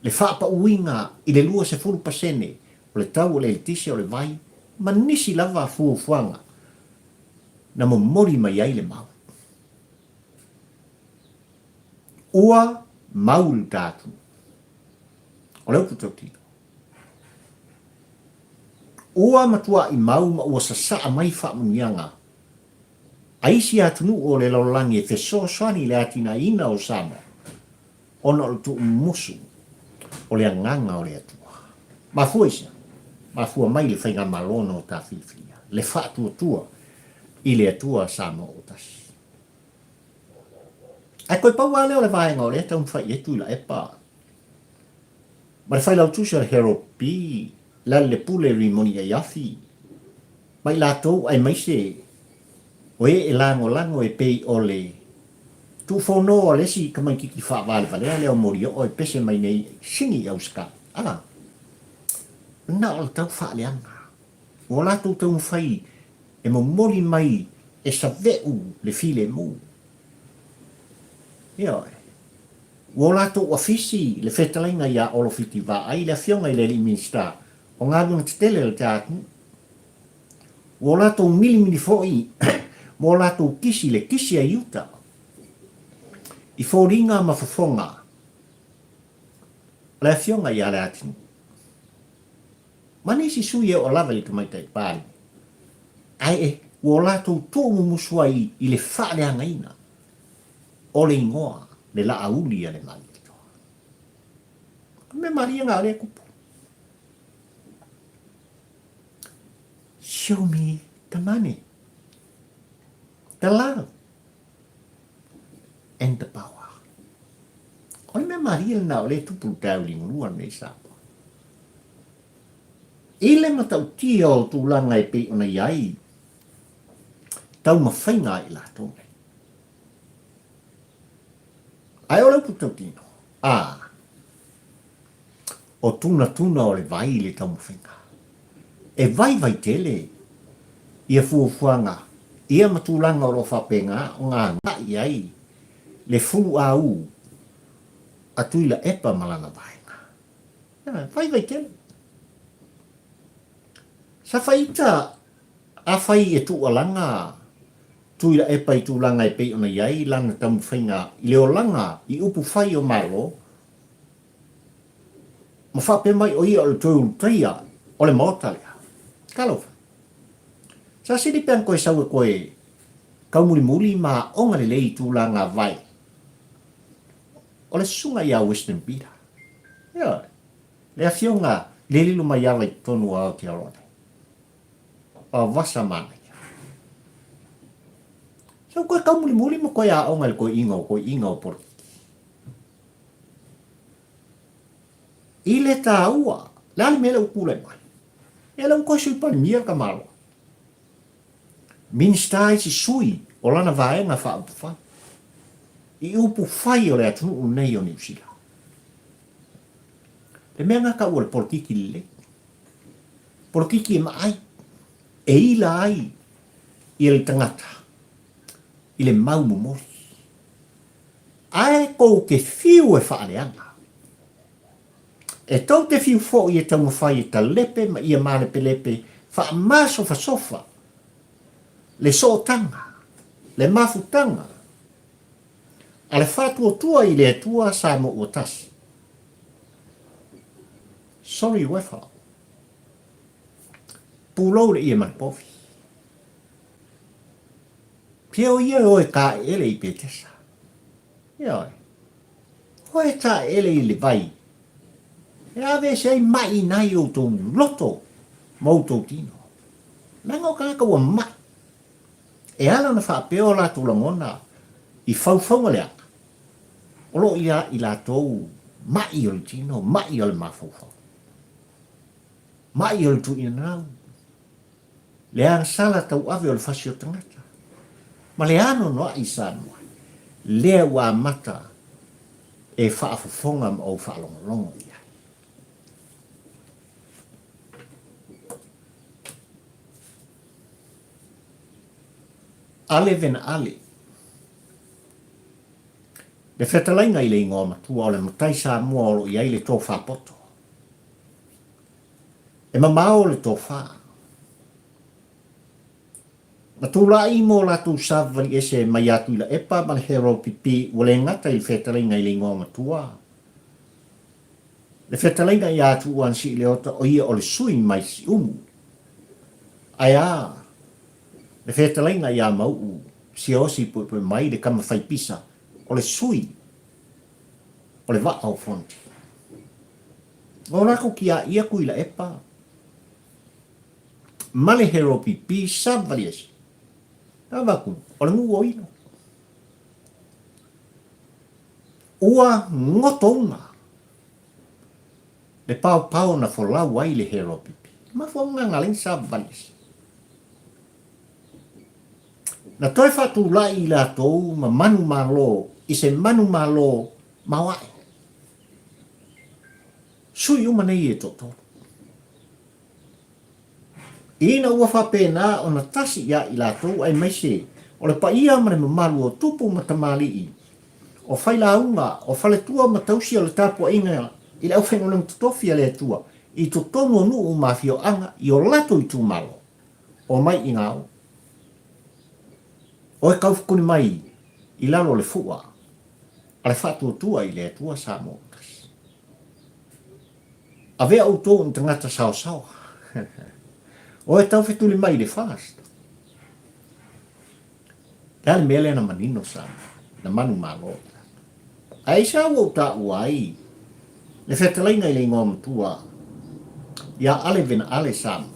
Le faapauina i le 20% o le tau o le eletise o le vai ma nisi lava fuafuaga na momoli mai ai le mau. Ua mau le ta atunuu. O le upu tautino. Ua matuaʻi mau ma ua sasaʻa mai faamanuiaga a isi atunuu o le lalolagi e fesoasoani i le atinaeina o Samoa ona o le tuumumusu o le agaga o le Atua. Mafua i sea? Mafua mai le faigamalo na o ta filifilia, le faatuatua i le Atua Samoa ua tasi. Ae koe pau lava lea o le vaega o lea e taumafai i ai Tuilaepa ma le failautusi o le Harold P. Lealailepule Rimoni Aiafi ma i latou aemaise o e e lagolago e pei o le tuufono a le isi tamaititi faavalevalea lea o Molioo e pese mai nei sini i Auseka. A, na o le tau faaleaga. Ua latou taumafai e momoli mai e saveʻu le filemu. Ioe. Ua o latou afisi le fetalaiga ia Olo Fiti Vaai, le afioga i le alii Minisita o Galuega Tetele a le atunuu. Ua o latou milimili foi ma o latou kisi le kisi a Iuta i foliga ma fofoga o le afioga ia Leatinuu. Ma nisi sui e oo lava i le Tamaitai Palemia, ae ua o latou tuumumusu ai i le faaleagaina o le igoa le laauli a le Malietoa. O le mea malie lena o lea e tupu. Show me the money, the love and the power. O le mea malie lena o lea e tupu i le taeao liugalua lenei Samoa. I le matautia o tulaga e pei ona i ai taumafaiga a i latou nei. Ae o le upu tautino, a, o tunatuna o le vai i le taumafaiga. E vaivai tele ia fuafuaga ia ma tulaga o lo o faapena ona agai i ai le fuluaū a Tuilaepa ma lana vaega. E vaivai tele. Sa faita afai e tuualaga Tuilaepa i tulaga e pei ona i ai lana taumafaiga i le olaga i upu fai o Malo, ma faapea mai o ia o le toe ulutaia o le maota lea. Talofa. Sa sili pe ana toe sau e toe taumulimuli ma aoga lelei i tulaga vai o le susuga ia Winston Peter. Ioe. Le afioga le lilo mai ala i totonu o Aotearoa nei. O Vasa manaia. Sau koe taumulimuli ma koe aoga i le toeaina o toeaina o polokiki. I le taua, le a le mea lea ua tulai mai? Ia lea ua toe Sui Palemia le tamaloa. Minisita isi sui o lana vaega faaupufai i upu fai o le atunuu lenei o Niu Sila. Le mea lena taua o le polokiki lelei. Polokiki e maai, e ila ai ia le tagata i le mau momoli. Ae tou te fiu e faaleaga. E tou te fiu foi e taumafai e talepe ma ia malepelepe faamasofasofa le sootaga, le mafutaga a le faatuatua i le Atua Samoa ua tasi. Sorry Uefa. Pulou le ie ma le povi. Pia o ia e o e kāʻeʻele i Petesa. Ioe. O e kāʻeʻele i le vai. E ave ese ai maʻi nai outou loto ma outou tino. Leaga o tagata ua maʻi. E ala ona faapea o latou lagona i faufauga leaga, o lo o ia i latou maʻi o le tino, maʻi o le mafaufau, maʻi o le tuuina nau. Le agasala tauave o le fasi o tagata, ma le anoanoai i Samoa, lea ua amata e faafofoga ma ou faalogologo i ai. Ale vena ale. Le fetalaiga i le igoa matua o le matai Samoa o lo o i ai le tofa poto. E mamao le tofa. Na tulai mo latou savavali ese mai ia Tuilaepa ma le Harold Pipi ua le gata i le fetalaiga i le igoa matua. Le fetalaiga ia Tuuan Siileota o ia o le sui mai Siumu. Ae a le fetalaiga ia Mau'u Siaosi Puepue mai le tama fai pisa o le sui o le vaa o Fonoti. O latou tiaia Tuilaepa ma le Heropipi Savaliese. Avatu, o le nuu o Ilo. Ua gotouga le paopao na folau ai le Heropipi. Mafuauga na alai Savaliese. Na toe faatulai i latou ma manumalo i se manumalo maoae. Sui uma nei e toatolu. Ina ua faapena ona tasi ia i latou aemaise o le paia ma le mamalu o tupu ma tamalii, o failauga, o faletua ma tausi o le tapuaiga i le aufaigaluega totofi a le Atua i totonu o nuu ma afioaga i o latou itumalo, omai i gao. Oe taufetuli mai i lalo o le fua a le faatuatua i le Atua Samoa Tasi. Avea outou ni tagata saosaoa. Oe taufetuli mai i le fast. Le a le mea lea na manino Samoa, na manumalo i latou. Ae aisea ua ou taua ai le fetalaiga i le igoa matua ia Ale Vena Ale Samoa?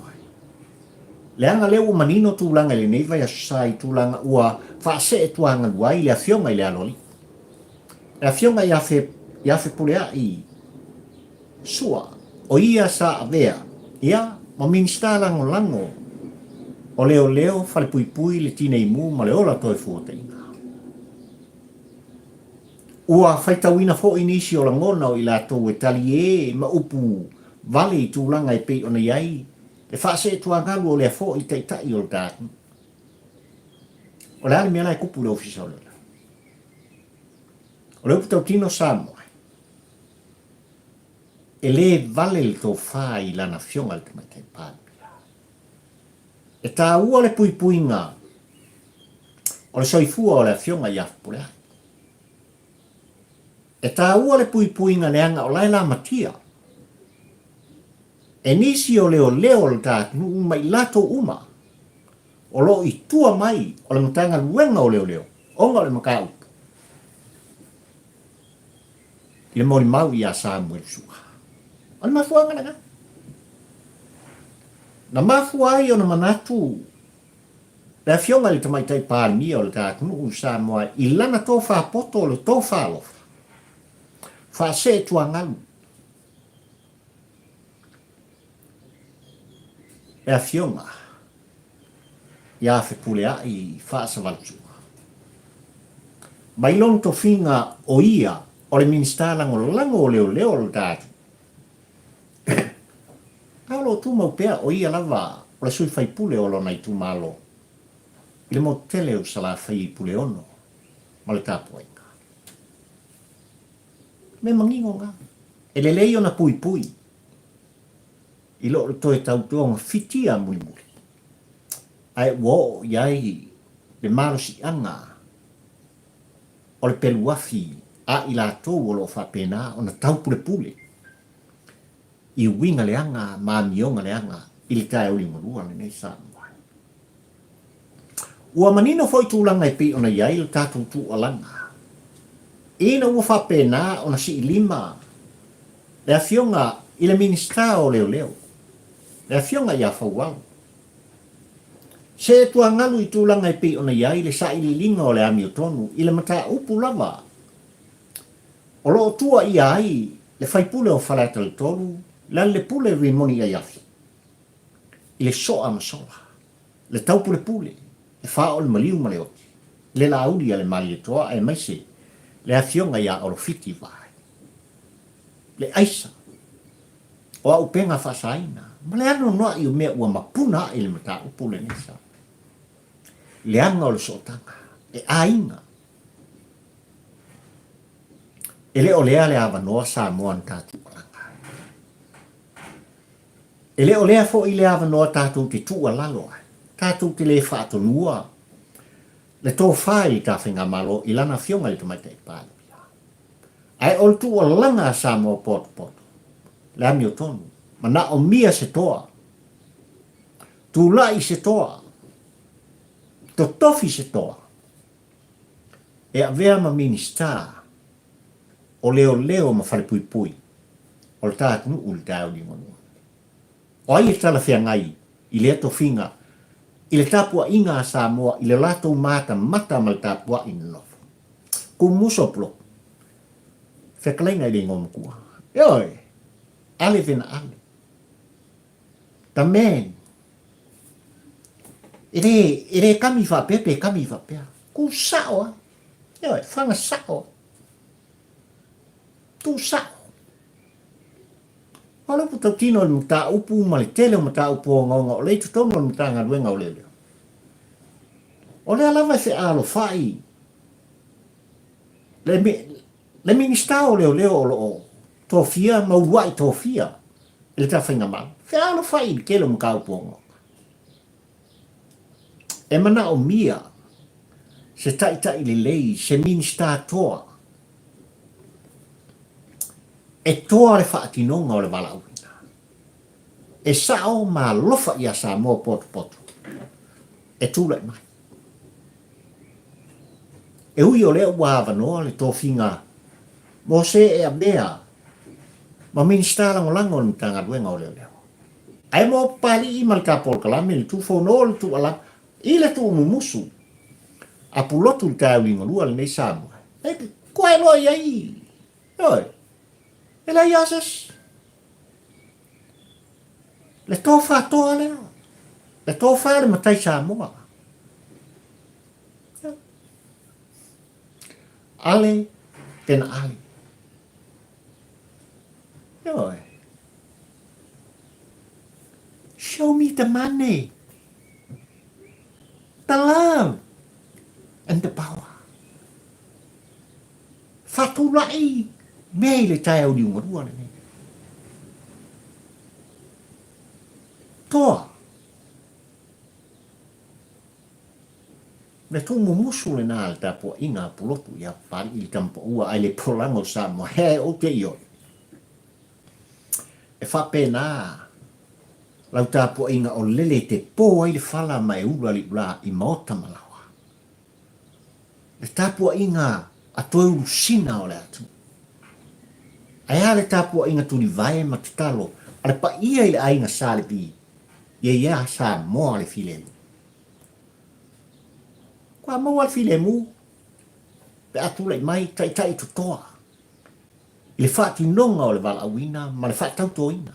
Leaga lea ua manino tulaga i lenei vaiaso sa i tulaga ua faasee tuagalu ai le afioga i le Aloalii. Le afioga ia Fe, ia Fepuleai Sua, o ia sa avea, ia, ma Minisita Lagolago o Leoleo, Falepuipui, le Tineimu ma le Ola Toefuataiga. Ua faitauina foi nisi o lagona o i latou e taliē ma upu vale i tulaga e pei ona i ai le faaseetuagalu o lea foi taitai o le ta atunuu. O le a le mea la e tupu i le Ofisa o Leoleo? O le upu tautino Samoa, e le vale le tofa i lana Afioga i le Tamaitai Palemia. E taua le puipuiga o le soifua o le Afioga ia Fepuleai. E taua le puipuiga leaga o la e lamatia e nisi o leoleo o le ta atunuu ma i latou uma o lo o i tua mai o le Matagaluega o Leoleo ona o le mataupu i le molimau ia Samuel Sua. O le mafuaaga lena. Na mafua ai ona manatu le Afioga i le Tamaitai Palemia o le ta atunuu i Samoa i lana tofa poto o le tofa alofa, faaseetuagalu le Afioga ia Fepuleai Faasavalutua. Mai lona tofiga o ia o le Minisita Lagolago o Leoleo o le ta atunuu, A o lo o tumau pea o ia lava o le sui faipule o lona itumalo i le motu tele o Salafai i Puleono ma le tapuaiga. Mea manino na. E lelei ona puipui i loo le toe tautogafitia mulimuli, ae ua oo i ai le malosiaga o le peluafi a i latou o lo o faapena ona taupulepule i uiga leaga ma amioga leaga i le taeao liugalua lenei Samoa. Ua manino foi tulaga e pei ona i ai le tatou tuualaga ina ua faapena ona siilima le Afioga i le Minisita o Leoleo, le Afioga ia Faualo. Se tuagalu i tulaga e pei ona i ai le sailiiliga o le amiotonu i le mataupu lava o lo o tuuaia ai le faipule o Faleata le 3, Lealailepule Rimoni Aiafi, i le soa ma sola, le taupulepule, le fao le maliu ma le oti, le laauli a le Malietoa aemaise le afioga ia Olofiti Vaai, le aisa o auupega faasaina ma le anoanoai o mea ua mapuna ae i le mataupu lenei sa. Leaga o le sootaga, e aiga. E le o lea le avanoa Samoa na tatou alaga ai. E le o lea foi le avanoa tatou te tuualalo ai, tatou te le faatonua le tofa i le ta Faigamalo i lana Afioga i le Tamaitai Palemia. Ae o le tuualaga a Samoa potopoto, le amiotonu, manaomia se toa. Tulai se toa, totofi se toa e avea ma Minisita o Leoleo ma Falepuipui o le ta atunuu i le taeao liugalua. O ai e talafeagai i lea tofiga i le tapuaiga a Samoa i le latou matamata ma le tapuai nonofo? Kumuso bro. Fetalaiga i le igoa matua. Ioe! Ale vena ale. The man. E le, e le kami faapea pe kami faapea. Ku sao a. Ioe, fana sao. Tu sao. O le upu tautino i le mataupu ma le tele o mataupu ogaoga o lea i totonu o le Matagaluega o Leoleo. O lea lava e fealofai le, le Minisita o Leoleo o lo o tofia ma uluai tofia e le ta Faigamalo. Fealofai i le tele o mataupu ogaoga. E manaomia se taitai lelei, se Minisita toa, e toa le faatinoga o le valaauina. E sao ma alofa ia Samoa potopoto e tulai mai. E ui o lea ua avanoa le tofiga mo se e avea ma Minisita Lagolago o le Matagaluega o Leoleo. Ae mo Papalii ma le ta polokalame le tufono le tuualalo i le tuumumusu a pulotu le taeao liugalua lenei Samoa. E koe loa i ai, ioe, e leai lava se isi. Le tofa toa lea, le tofa le matai Samoa. Ale tena ale. Ioe. Show me the money, the love and the power. Whatulai mea i le taeao liugalua lenei. Toa. Me tūmumusu lena le tapuaiga a Pulotu ia Papali'i le tama paua ai le polaga o Samoa hea e ou te ioe. E faapena lau tapuaiga o lele te pō ai le fala ma e ulu aliʻulā i maota ma laoa. Le tapuaiga a Toeulusina o le atunuu. Ae a le tapuaiga tulivae ma tatalo a le paia i le aiga Sa Levi ia ia Samoa le filemu. Kua maua le filemu pe a tulai mai taitai totoa i le faatinoga o le valaauina ma le faatautoina.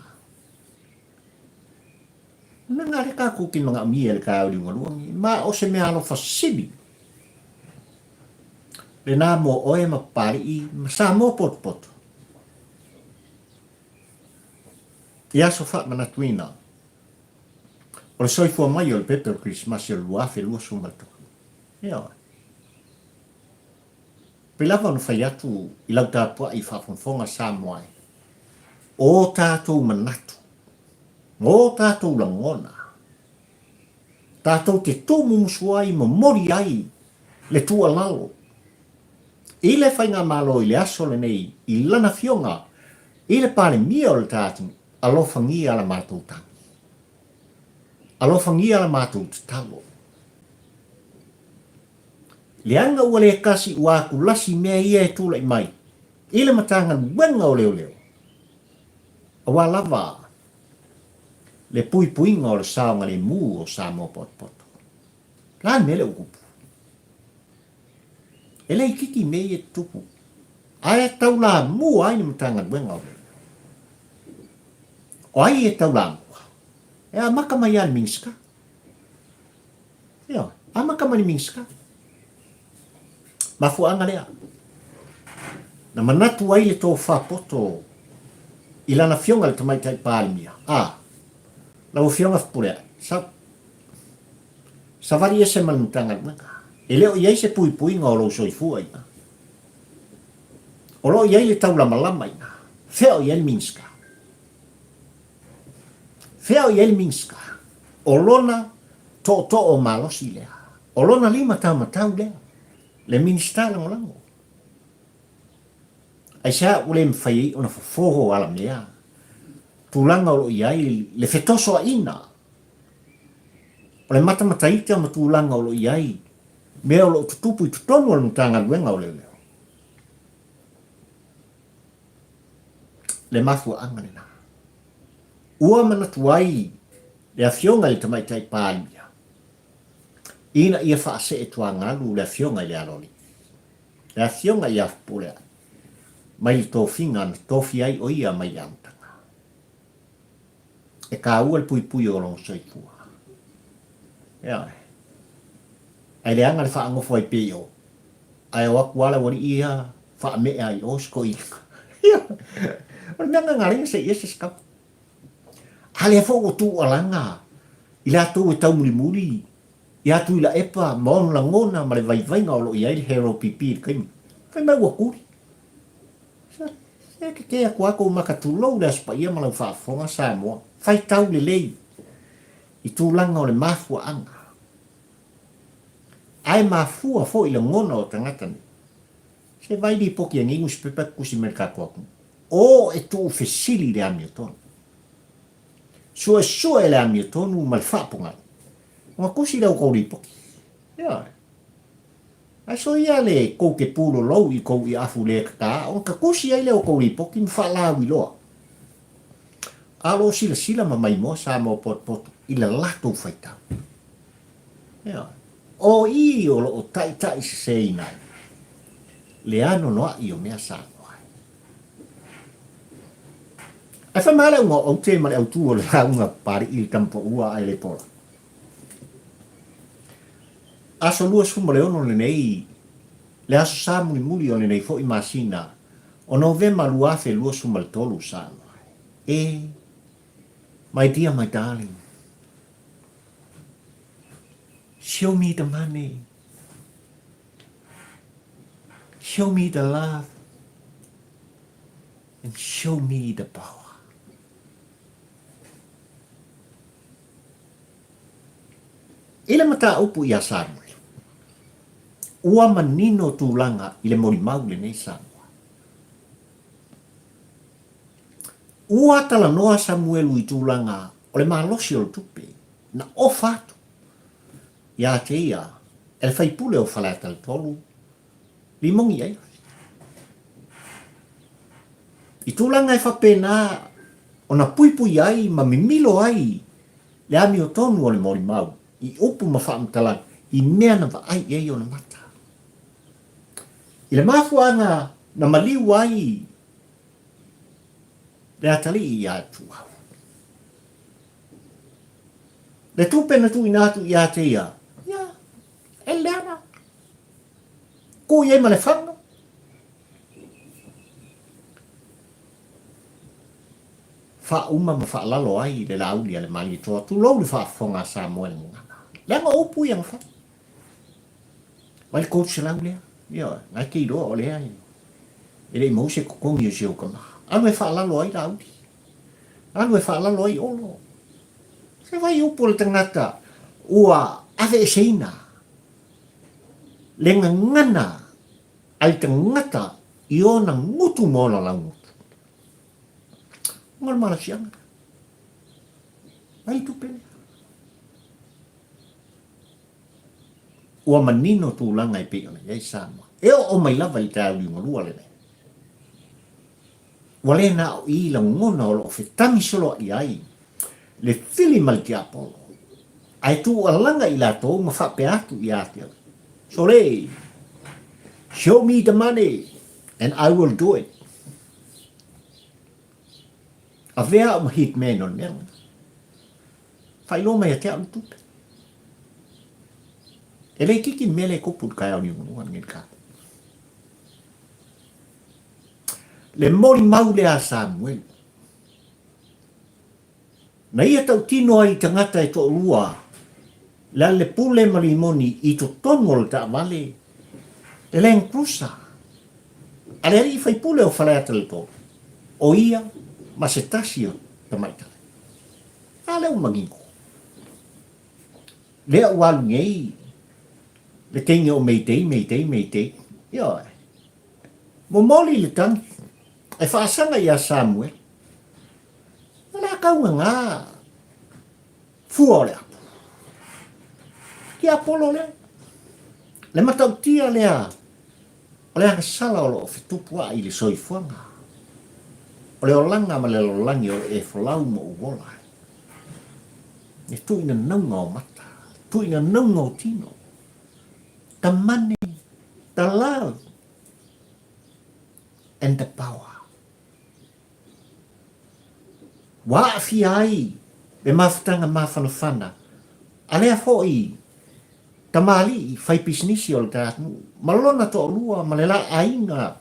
Mea le tatou te manaomia i le taeao liugalua lenei, ma o se mea alofa sili lena mo oe ma Papali'i ma Samoa potopoto. I aso faamanatuina o le soifua mai o le pepe o le Kerisimasi o le 2023. Ioe. Pei lava ona fai atu i lau tapuai faafogafoga Samoa e, o tatou manatu, ma o tatou lagona, tatou te tūmumusu ai, momoli ai le tuualalo i le Faigamalo i le aso lenei i lana Afioga i le Palemia o le ta atunuu, alofagia la matou tagi. Alofagia la matou tatalo. Leaga ua le kasi ua akulasi mea ia e tulai mai i le Matagaluega o Leoleo, aua lava le puipuiga o le saogalemu o Samoa potopoto. O le a le mea lea ua tupu? E le itiiti mea ia e tutupu, ae taulamua ai le Matagaluega o Leoleo. O ai e taulamua? E amata mai lava i le Minisita. Ioe, amata mai le Minisita. Mafuaaga lea, na manatu ai le tofa poto i lana afioga i le Tamaitai Palemia, a, lau Afioga Fepuleai, sa, savali ese ma le Matagaluega. E le o i ai se puipuiga o lou soifua i ina. O lo o i ai le taulamalama i ina. Fea o i ai le Minisita? Fea o i ai le Minisita? O lona tootoo malosi lea. O lona limataumatau lea. Le Minisita Lagolago. Aisea ua le mafai ai ona fofo alamea tulaga o lo o i ai le fetosoaina O le matamataita ma tulaga o lo o i ai mea o lo o tutupu i totonu o le Matagaluega o Leoleo. Le mafuaaga lena. Ua manatu ai le Afioga i le Tamaitai Palemia ina ia faasee tuagalu le Afioga i le Aloalii, le Afioga ia Fepuleai, mai le tofiga na tofi ai o ia mai le amataga. E kāua le puipui o lona soifua. Ioe. Ae leaga le faagofo ai pea i o. Ae o atu lava le aualii ia faamea ai i o si toeaina. Ioe. O le mea gagaleina se i ese se kapa. A lea foi ua tuualaga i latou e taumulimuli ia Tuilaepa ma ona lagona ma le vaivaiga o lo o i ai le Harold PP i le taimi. Fai mai ua tuli. Se tetee atu lava tou maka tulou le Aso Paia ma lau faafofoga Samoa. Faitau lelei i tulaga o le mafuaaga. Ae mafua foi lagona o tagata nei. Se vai lipoti e nei nusipepa e tusi mai le tatou atunuu. O e tuufesili i le amiotonu. Suesue le amiotonu ma le faapogai. Ona tusi lea o tou lipoti. Ioe. Ae soia le kou te pulolou i kou iafu le tata ona tatusi ai lea o kou lipoti ma faalauiloa. A o lo o silasila ma maimoa Samoa potopoto i le latou faitau. Ioe. O i o lo o taitaiseseina ai le anoanoai o mea Samoa ai. Ae fai mai le auga o aute ma le autū o le lauga Papali'i i le tamapaua ae le pola. Aso 26 lenei, le aso sa mulimuli o lenei foi masina o Novema 2023 Samoa e My dear, my darling, show me the money, show me the love, and show me the power. I le mataupu iā Samuele, ua manino tulaga i le molimau lenei Samoa. Ua talanoa Samuelu i tulaga o le malosi o le tupe na ofa atu iā te ia e le faipule o Faleata le 3, Limoni ai. I tulaga e faapena ona puipui ai ma mimilo ai le amiotonu o le molimau i upu ma faamatalaga i mea na vaai i ai ona mata. I le mafuaaga na maliu ai le atalii iā Ituau. Le tupe na tuuina atu iā te ia, ia, e leaga. Kū i ai ma le faga. Faauma ma faalalo ai le Laauli a le Malietoa, tulou le faafofoga a Samoa i le gagana. Leaga o upu ia na fai. Vai le 300 lea. Ioe, na e te iloa o lea e le i maua se totogi o si ou tama. Alu e faalalo ai Laauli. Alu e faalalo ai Olo. Se vai upu o le tagata ua aveeseina le gagana a le tagata i ona gutu ma ona laugutu. Ona o le malosiaga. Ai tupe lea. Ua manino tulaga e pei ona i ai Samoa. E oo mai lava i le taeao liugalua lenei. Ua le na o i lagona o lo o fetagi soloai ai le fili ma le tiapolo, ae tuualaga i latou ma faapea atu ia te au, Sole, show me the money and I will do it. Avea au ma hitman o le mea lena. Faailoa mai ia te au le tupe. E le itiiti le mea lea e tupu i le taeao liugalua lenei le tatou. Le molimau lea a Samuelu. Na ia tautino ai i tagata e toalua, Lealepule ma Limoni i totonu o le taavale, le Land Cruiser a le alii faipule o Faleata le 3, o ia ma se tasi o tamaitai. A lea ua manino. Lea ua alu nei le teine o Mayday, Mayday, Mayday. Ioe. Momoli le tagi e faasaga iā Samuele. O le a tau gagā fua o le apu. tiapolo lea. Le matautia lea o le agasala o lo o fetupua'i i le soifuaga, o le olaga ma le lalolagi o le e folau ma ou ola ai. Le tuuina nauga o mata, tuuina nauga o tino, the money, the love and the power. Ua aafia ai le mafutaga mafanafana a lea foi tamalii faipisinisi o le ta atunuu ma lona toalua ma le la aiga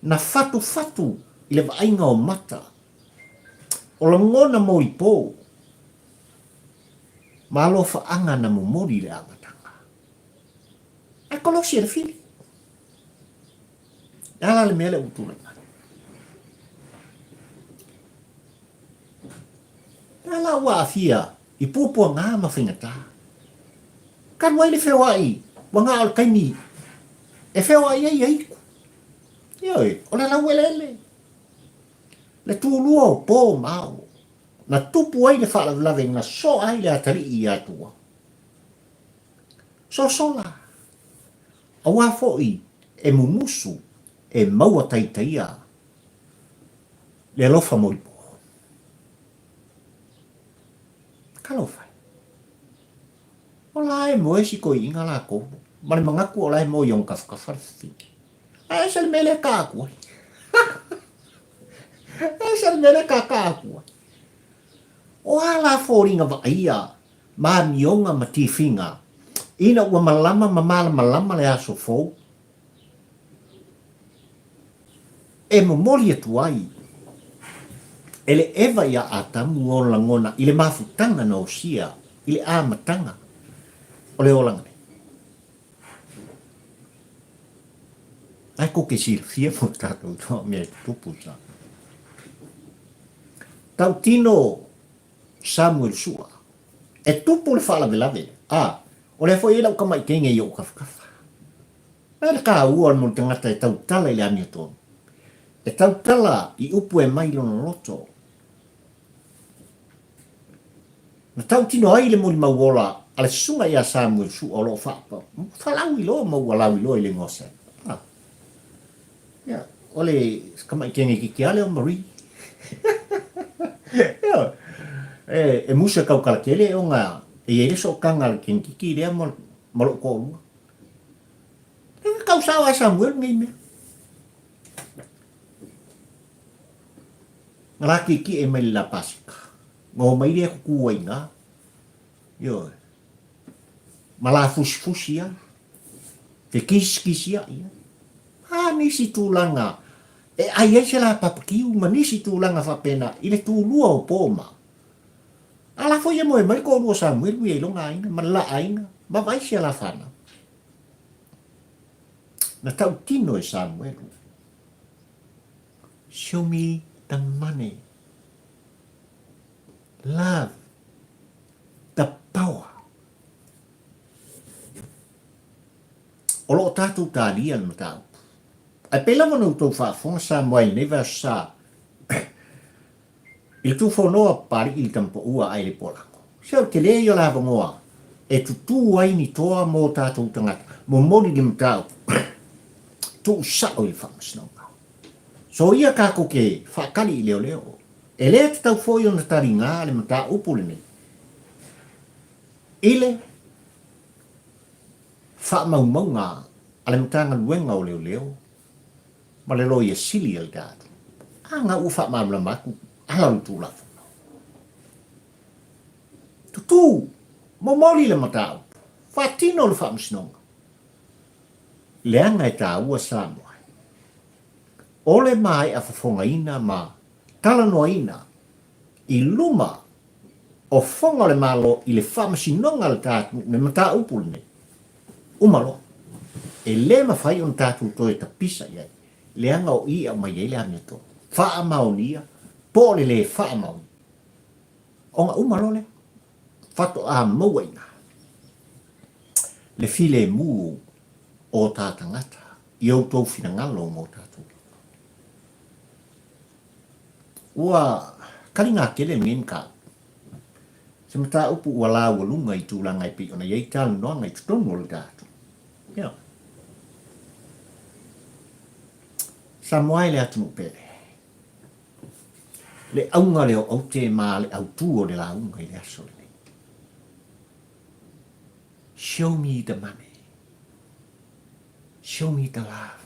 na fatufatu i le vaaiga o mata o lagona molipo ma alofaaga na momoli i le amataga. Ae kolosi e le fili. E a la le mea lea ua tulai mai? E a la ua aafia i puapuaga ma faigata? Talu ai le feoai, ua na o le taimi e feoai ai e itu. Ioe, o le laueleele, le tulua o po ma ao, na tupu ai le faalavelave na soa ai le atalii ia Atua. Sosola, Aua foi e mumusu e maua taitaia le alofa molipo. Talofa e. O la e moe si toeaina latou ma le manatu o la e moe i ona tafatafa le fafine. Ae ese le mea lea e ta atu ai. Ese le mea lea e tata atu ai. O a la foliga vaaia ma amioga ma tifiga, ina ua malama ma malamalama le aso fou, e momoli atu ai e le Eva iā Atamu ona lagona i le mafutaga na osia i le amataga o le olaga nei. Ae kou te silafia mo tatou toa mea e tutupu sa. Tautino Samuel Sua. E tupu le faalavelave, a, o lea foi e i ai lau tamaiteine i ou tafatafa. Ae le taua mo le tagata e tautala i le amiotonu. E tautala i upu e mai lona loto. Na tautino ai le molimau ola a le susuga ia Samuel Sua o lo o faapa, faalauiloa ma ua lauiloa i le igoa Sam. A. Ia, o le tamaiteine itiiti lava lea o Marie. Ioe. E, e musu e tautala tele ona e i ai le sootaga a le teinititi lea ma, ma lou toalua. E tau sao lava e Samuel nei mea. Na la tietie mai le la Paseka. Na o mai lea tutu ai i ina. Ioe. Ma la fusifusi ai. Fekisikisiai ai. A nisi tulaga e ai ai se la papakiu ma nisi tulaga faapena i le tulua o po ma. A la foi e moe mai le toalua o Samuelu ia i lona aiga ma le la aiga ma vaai si a la fanau. Na tautino e Samuelu, Show me the money. Love the power. O lo o tatou talia le mataupu. Ae pei lava ona outou faafofoga Samoa i lenei vaiaso sa i le tufonoa Papalii i le Tamapaua ae le Polago. Se o le tele ia o le avanoa e tutū ai ni toa mo tatou tagata, momoli le mataupu, tuusao i le faamasinoga. Soia tatou te faatali i leoleo. E le tatau foi ona taligā le mataupu lenei i le faamaumauga a le Matagaluega o Leoleo ma le Loia Sili a le tatou. A na ua faamalamalama atu ala o le Tulafono. Tutū, momoli le mataupu, faatino le faamasinoga. Leaga e taua Samoa. O le maea fofogaina ma talanoaina i luma o foga o le Malo i le faamasinoga a le tatou le mataupu lenei, uma loa. E le mafai ona tatou toe tapisa i ai, leaga o i e aumai ai le amiotonu. Faamaonia po o le le faamaonia. Ona uma loa lea, faatoa maua i ina le filemu o ta tagata i outou finagalo mo tatou lava. Ua kaliga tele lenei mataupu. Se mataupu ua laualuga i tulaga e pei ona i ai talanoaga i totonu o le tatou. Ioe. Samoa e le atunuu pele. Le auga lea o aute ma le autū o le lauga i le aso lenei. Show me the money. Show me the love.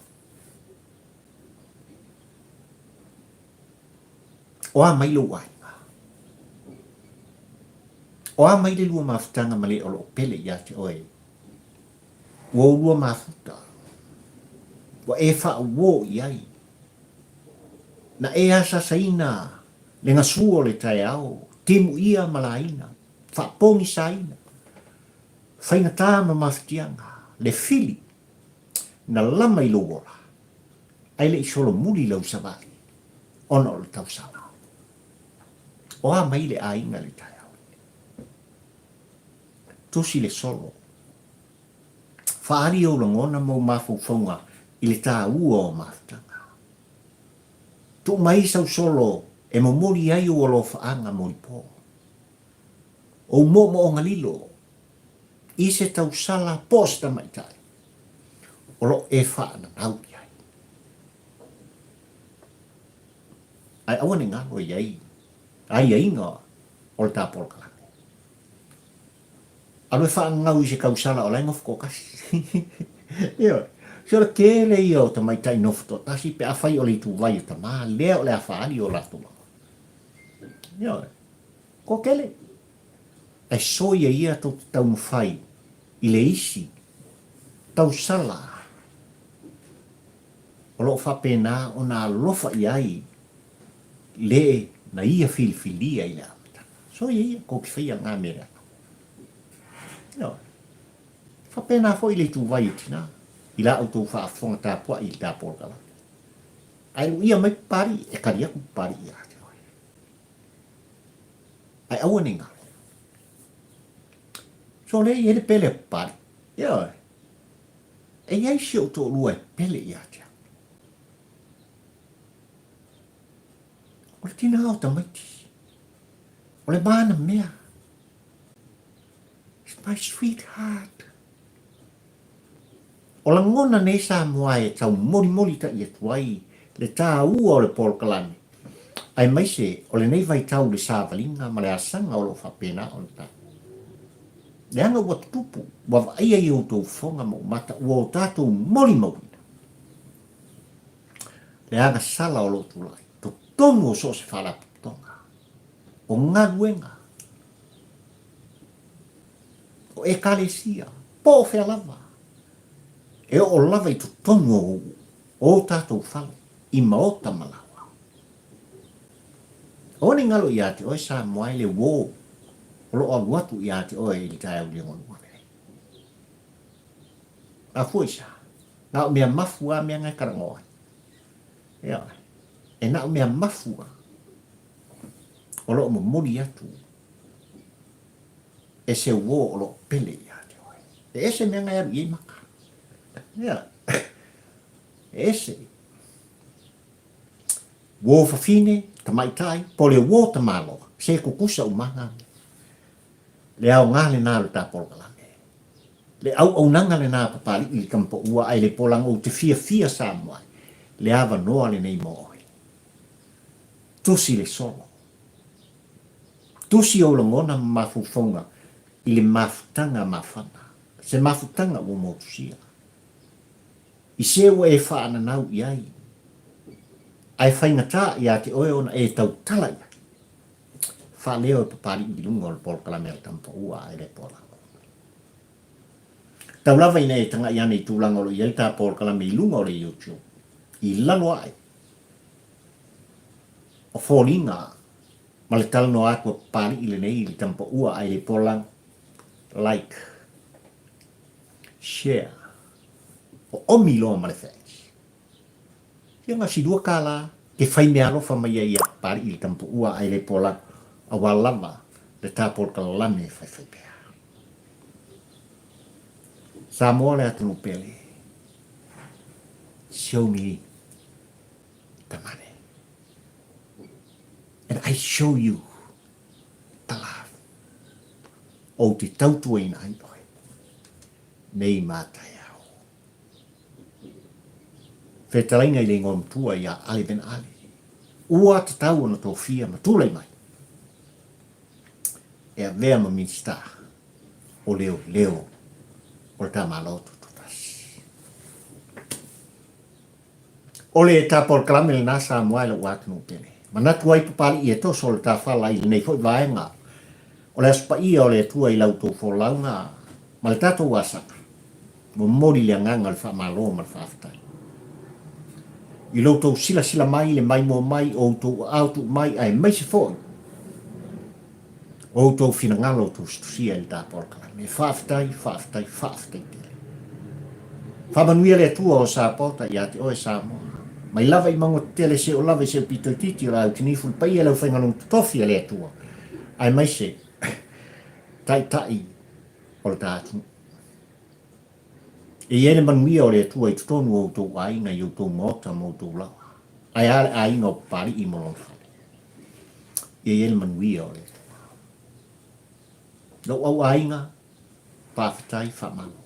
O a mai lou aiga? O a mai le lua mafutaga ma le o lo o pele ia te oe? Ua ou lua mafuta. Ua e faauō i ai. Na e asaasaina le gasu o le taeao, timuia ma laina, faapogisaina, faigata ma mafatiaga, le fili na lama i lou ola, ae le i solomuli lau savali ona o le tausala. O a mai le aiga i le taeao lenei? Tusi le solo. Faaali ou lagona ma ou mafaufauga i le taua o mafutaga. Tuu mai sau solo e momoli ai ou alofaaga molipo. Ou moomooga lilo i se tausala po o se tamaitai o lo o e faananau i ai. Ae aua ne i galo i ai aiaiga o le ta polokalame. Alu e faagau i se tausala o la e nofo toatasi. Ioe. Se o le tele ia o tamaitai nofo toatasi pe afai o le ituvai o tama lea o le a faaali o latou lagona. Ioe. Toatele. Ae soia ia tou te taumafai i le isi tausala o lo o faapena ona alofa i ai le na ia filifilia i le amataga. Soia ia, tou te faia lena mea leaga. Ioe. Faapena foi le ituvai o tina i la outou faafofoga tapuai i le ta polokalame. Ae luia mai Papalii, e tali atu Papalii ia te oe. Ae aua ne i galo. So lea e i ai le pele a Papalii. Ioe. E i ai si ou toalua e pele ia te au. O le tina o tamaiti. O le mana mea. It's my sweetheart. O lagona nei Samoa e taumolimoli taʻi atu ai le tāua o le polokalame, aemaise o lenei vaitau i le savaliga ma le asaga o lo o faapena ona tau. Leaga ua tutupu, ua vaaia i outou fofoga ma ou mata, ua o tatou molimauina le agasala o lo o tulai totonu o so o se faalapotopotoga, o galuega, o Ekalesia, po o fea lava, e oo lava i totonu o o tatou fale, i maota ma laoa. Aua ne i galo ia te oe Samoa e le uō o lo o alu atu ia te oe i le taeao liugalua lenei. Afua i sa, na o mea mafu a mea nga e talanoa ai. Ioe, e na o mea mafu a o lo o momoli atu e se uō o lo o pele ia te oe. E ese mea nga e alu i ai maka. Ia, e ese. Uō fafine, tamaitai, po o le uō tamaloa, se kukusa uma nga mea. Le aoga lena o le ta polokalame. Le auaunaga lena a Papali'i i le tamapaua ae le polaga ou te fiafia Samoa ai, le avanoa lenei mo oe. Tusi le solo. Tusi ou lagona ma mafaufauga i le mafutaga mafana, se mafutaga ua motusia. I se ua e faananau i ai, ae faigata ia te oe ona e tautala i ai. Faaleo e Papali'i i luga o le polokalame a le Tamapaua ae le Polago. Tau lava ina e taga'i ane i tulaga o lo o i ai le ta polokalame i luga o le YouTube, i lalo ae o foliga ma le talanoa atu a Papali'i lenei i le Tamapaua ae le Polago. Like. Share. Oomi loa ma le thanks. Ia na si $2 ke fai meaalofa mai ai ia Papali'i i le Tamapaua ae le Polago aua lava le ta polokalame e faifai pea. Samoa le atunuu pele. Show me the money and I show you the love. Ou te tautuaina ai oe nei ma taeao. Fetalaiga i le igoa matua ia Ale Ben Ale, ua tatau ona tofia ma tulai mai e avea ma Minisita o Leoleo o le ta Malo Tutoatasi. O le ta polokalame lena Samoa e lou atunuu pele. Manatu ai Papalii e toso le ta fala i lenei foi vaega o le Aso Paia o le Atua i la outou folauga ma le tatou asaga. Momoli le agaga o le faamalo ma le faafetai. I lo outou silasila mai, le maimoa mai o outou aao tuu mai aemaise foi o outou finagalo tusitusia i le ta polokalame. Faafetai, faafetai, faafetai tele. Faamanuia le Atua o Sapota ia te oe Samoa. Mai lava i mauga tetele se'o lava i se'o pito itiiti o le autinifu le paia le aufaigaluega totofi a le Atua aemaise taitai o le ta atunuu. E i ai le manuia o le Atua i totonu o outou aiga i outou maota ma outou laoa. Ae a le aiga o Papalii ma lona fale. E i ai le manuia o le Atua. Lou au aiga, faafetai, faamalo.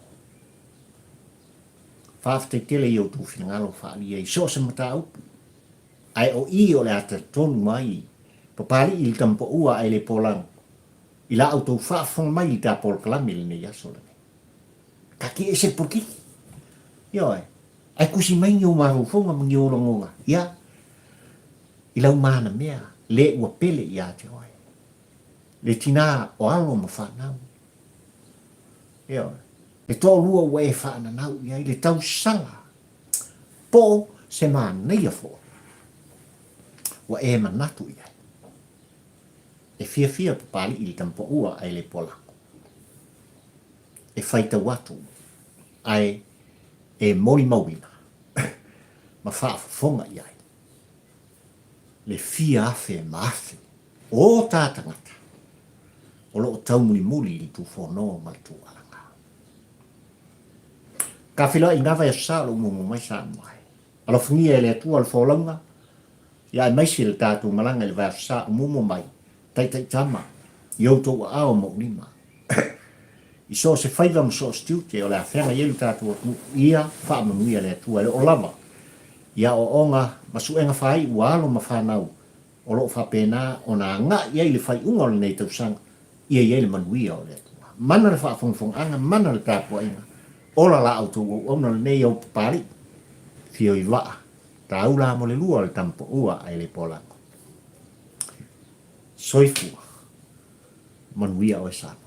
Faafetai tele i outou finagalo faaalia i so o se mataupu. Ae o i o le a talitonu ai Papalii i le tamapaua ae le polago i la outou faafofoga mai i le ta polokalame i lenei aso lenei. Taatia ese le polokiki. Ioe. Ae tusi mai ni ou mafaufauga ma ni ou lagona, ia, i lau manamea, le ua pele ia te oe. Le tinā o alo ma fanau. Ioe. Le toalua ua e faananau i ai, le tausala, po o se manaia foi ua e manatu i ai. E fiafia Papalii i le tamapaua ae le polako. E faitau atu ae e molimauina ma faafofoga i ai le fia afe ma afe o ta tagata o lo o taumulimuli i le tufono ma le tualaga. Ka feiloai i na vaiaso sa o lo o muamua mai Samoa e. Alofagia e le Atua le folauga, ia aemaise le tatou malaga i le vaiaso sa o muamua mai, taitaitama i outou aao ma ou lima. I so o se faiva ma so o se tiute o le a feagai ai lo tatou atunuu, ia faamanuia le Atua e oo lava i aoaoga ma suega faaiu a alo ma fanau o lo o faapena ona agai ai le faaiuga o lenei tausaga ia i ai le manuia o le Atua. Mana le faafogafogaaga, mana le tapuaiga, ola la outou auauna lenei au Papalii, fio i vaa, taula mo le lua o le tamapaua ae le polago. Soifua. Manuia oe Samoa.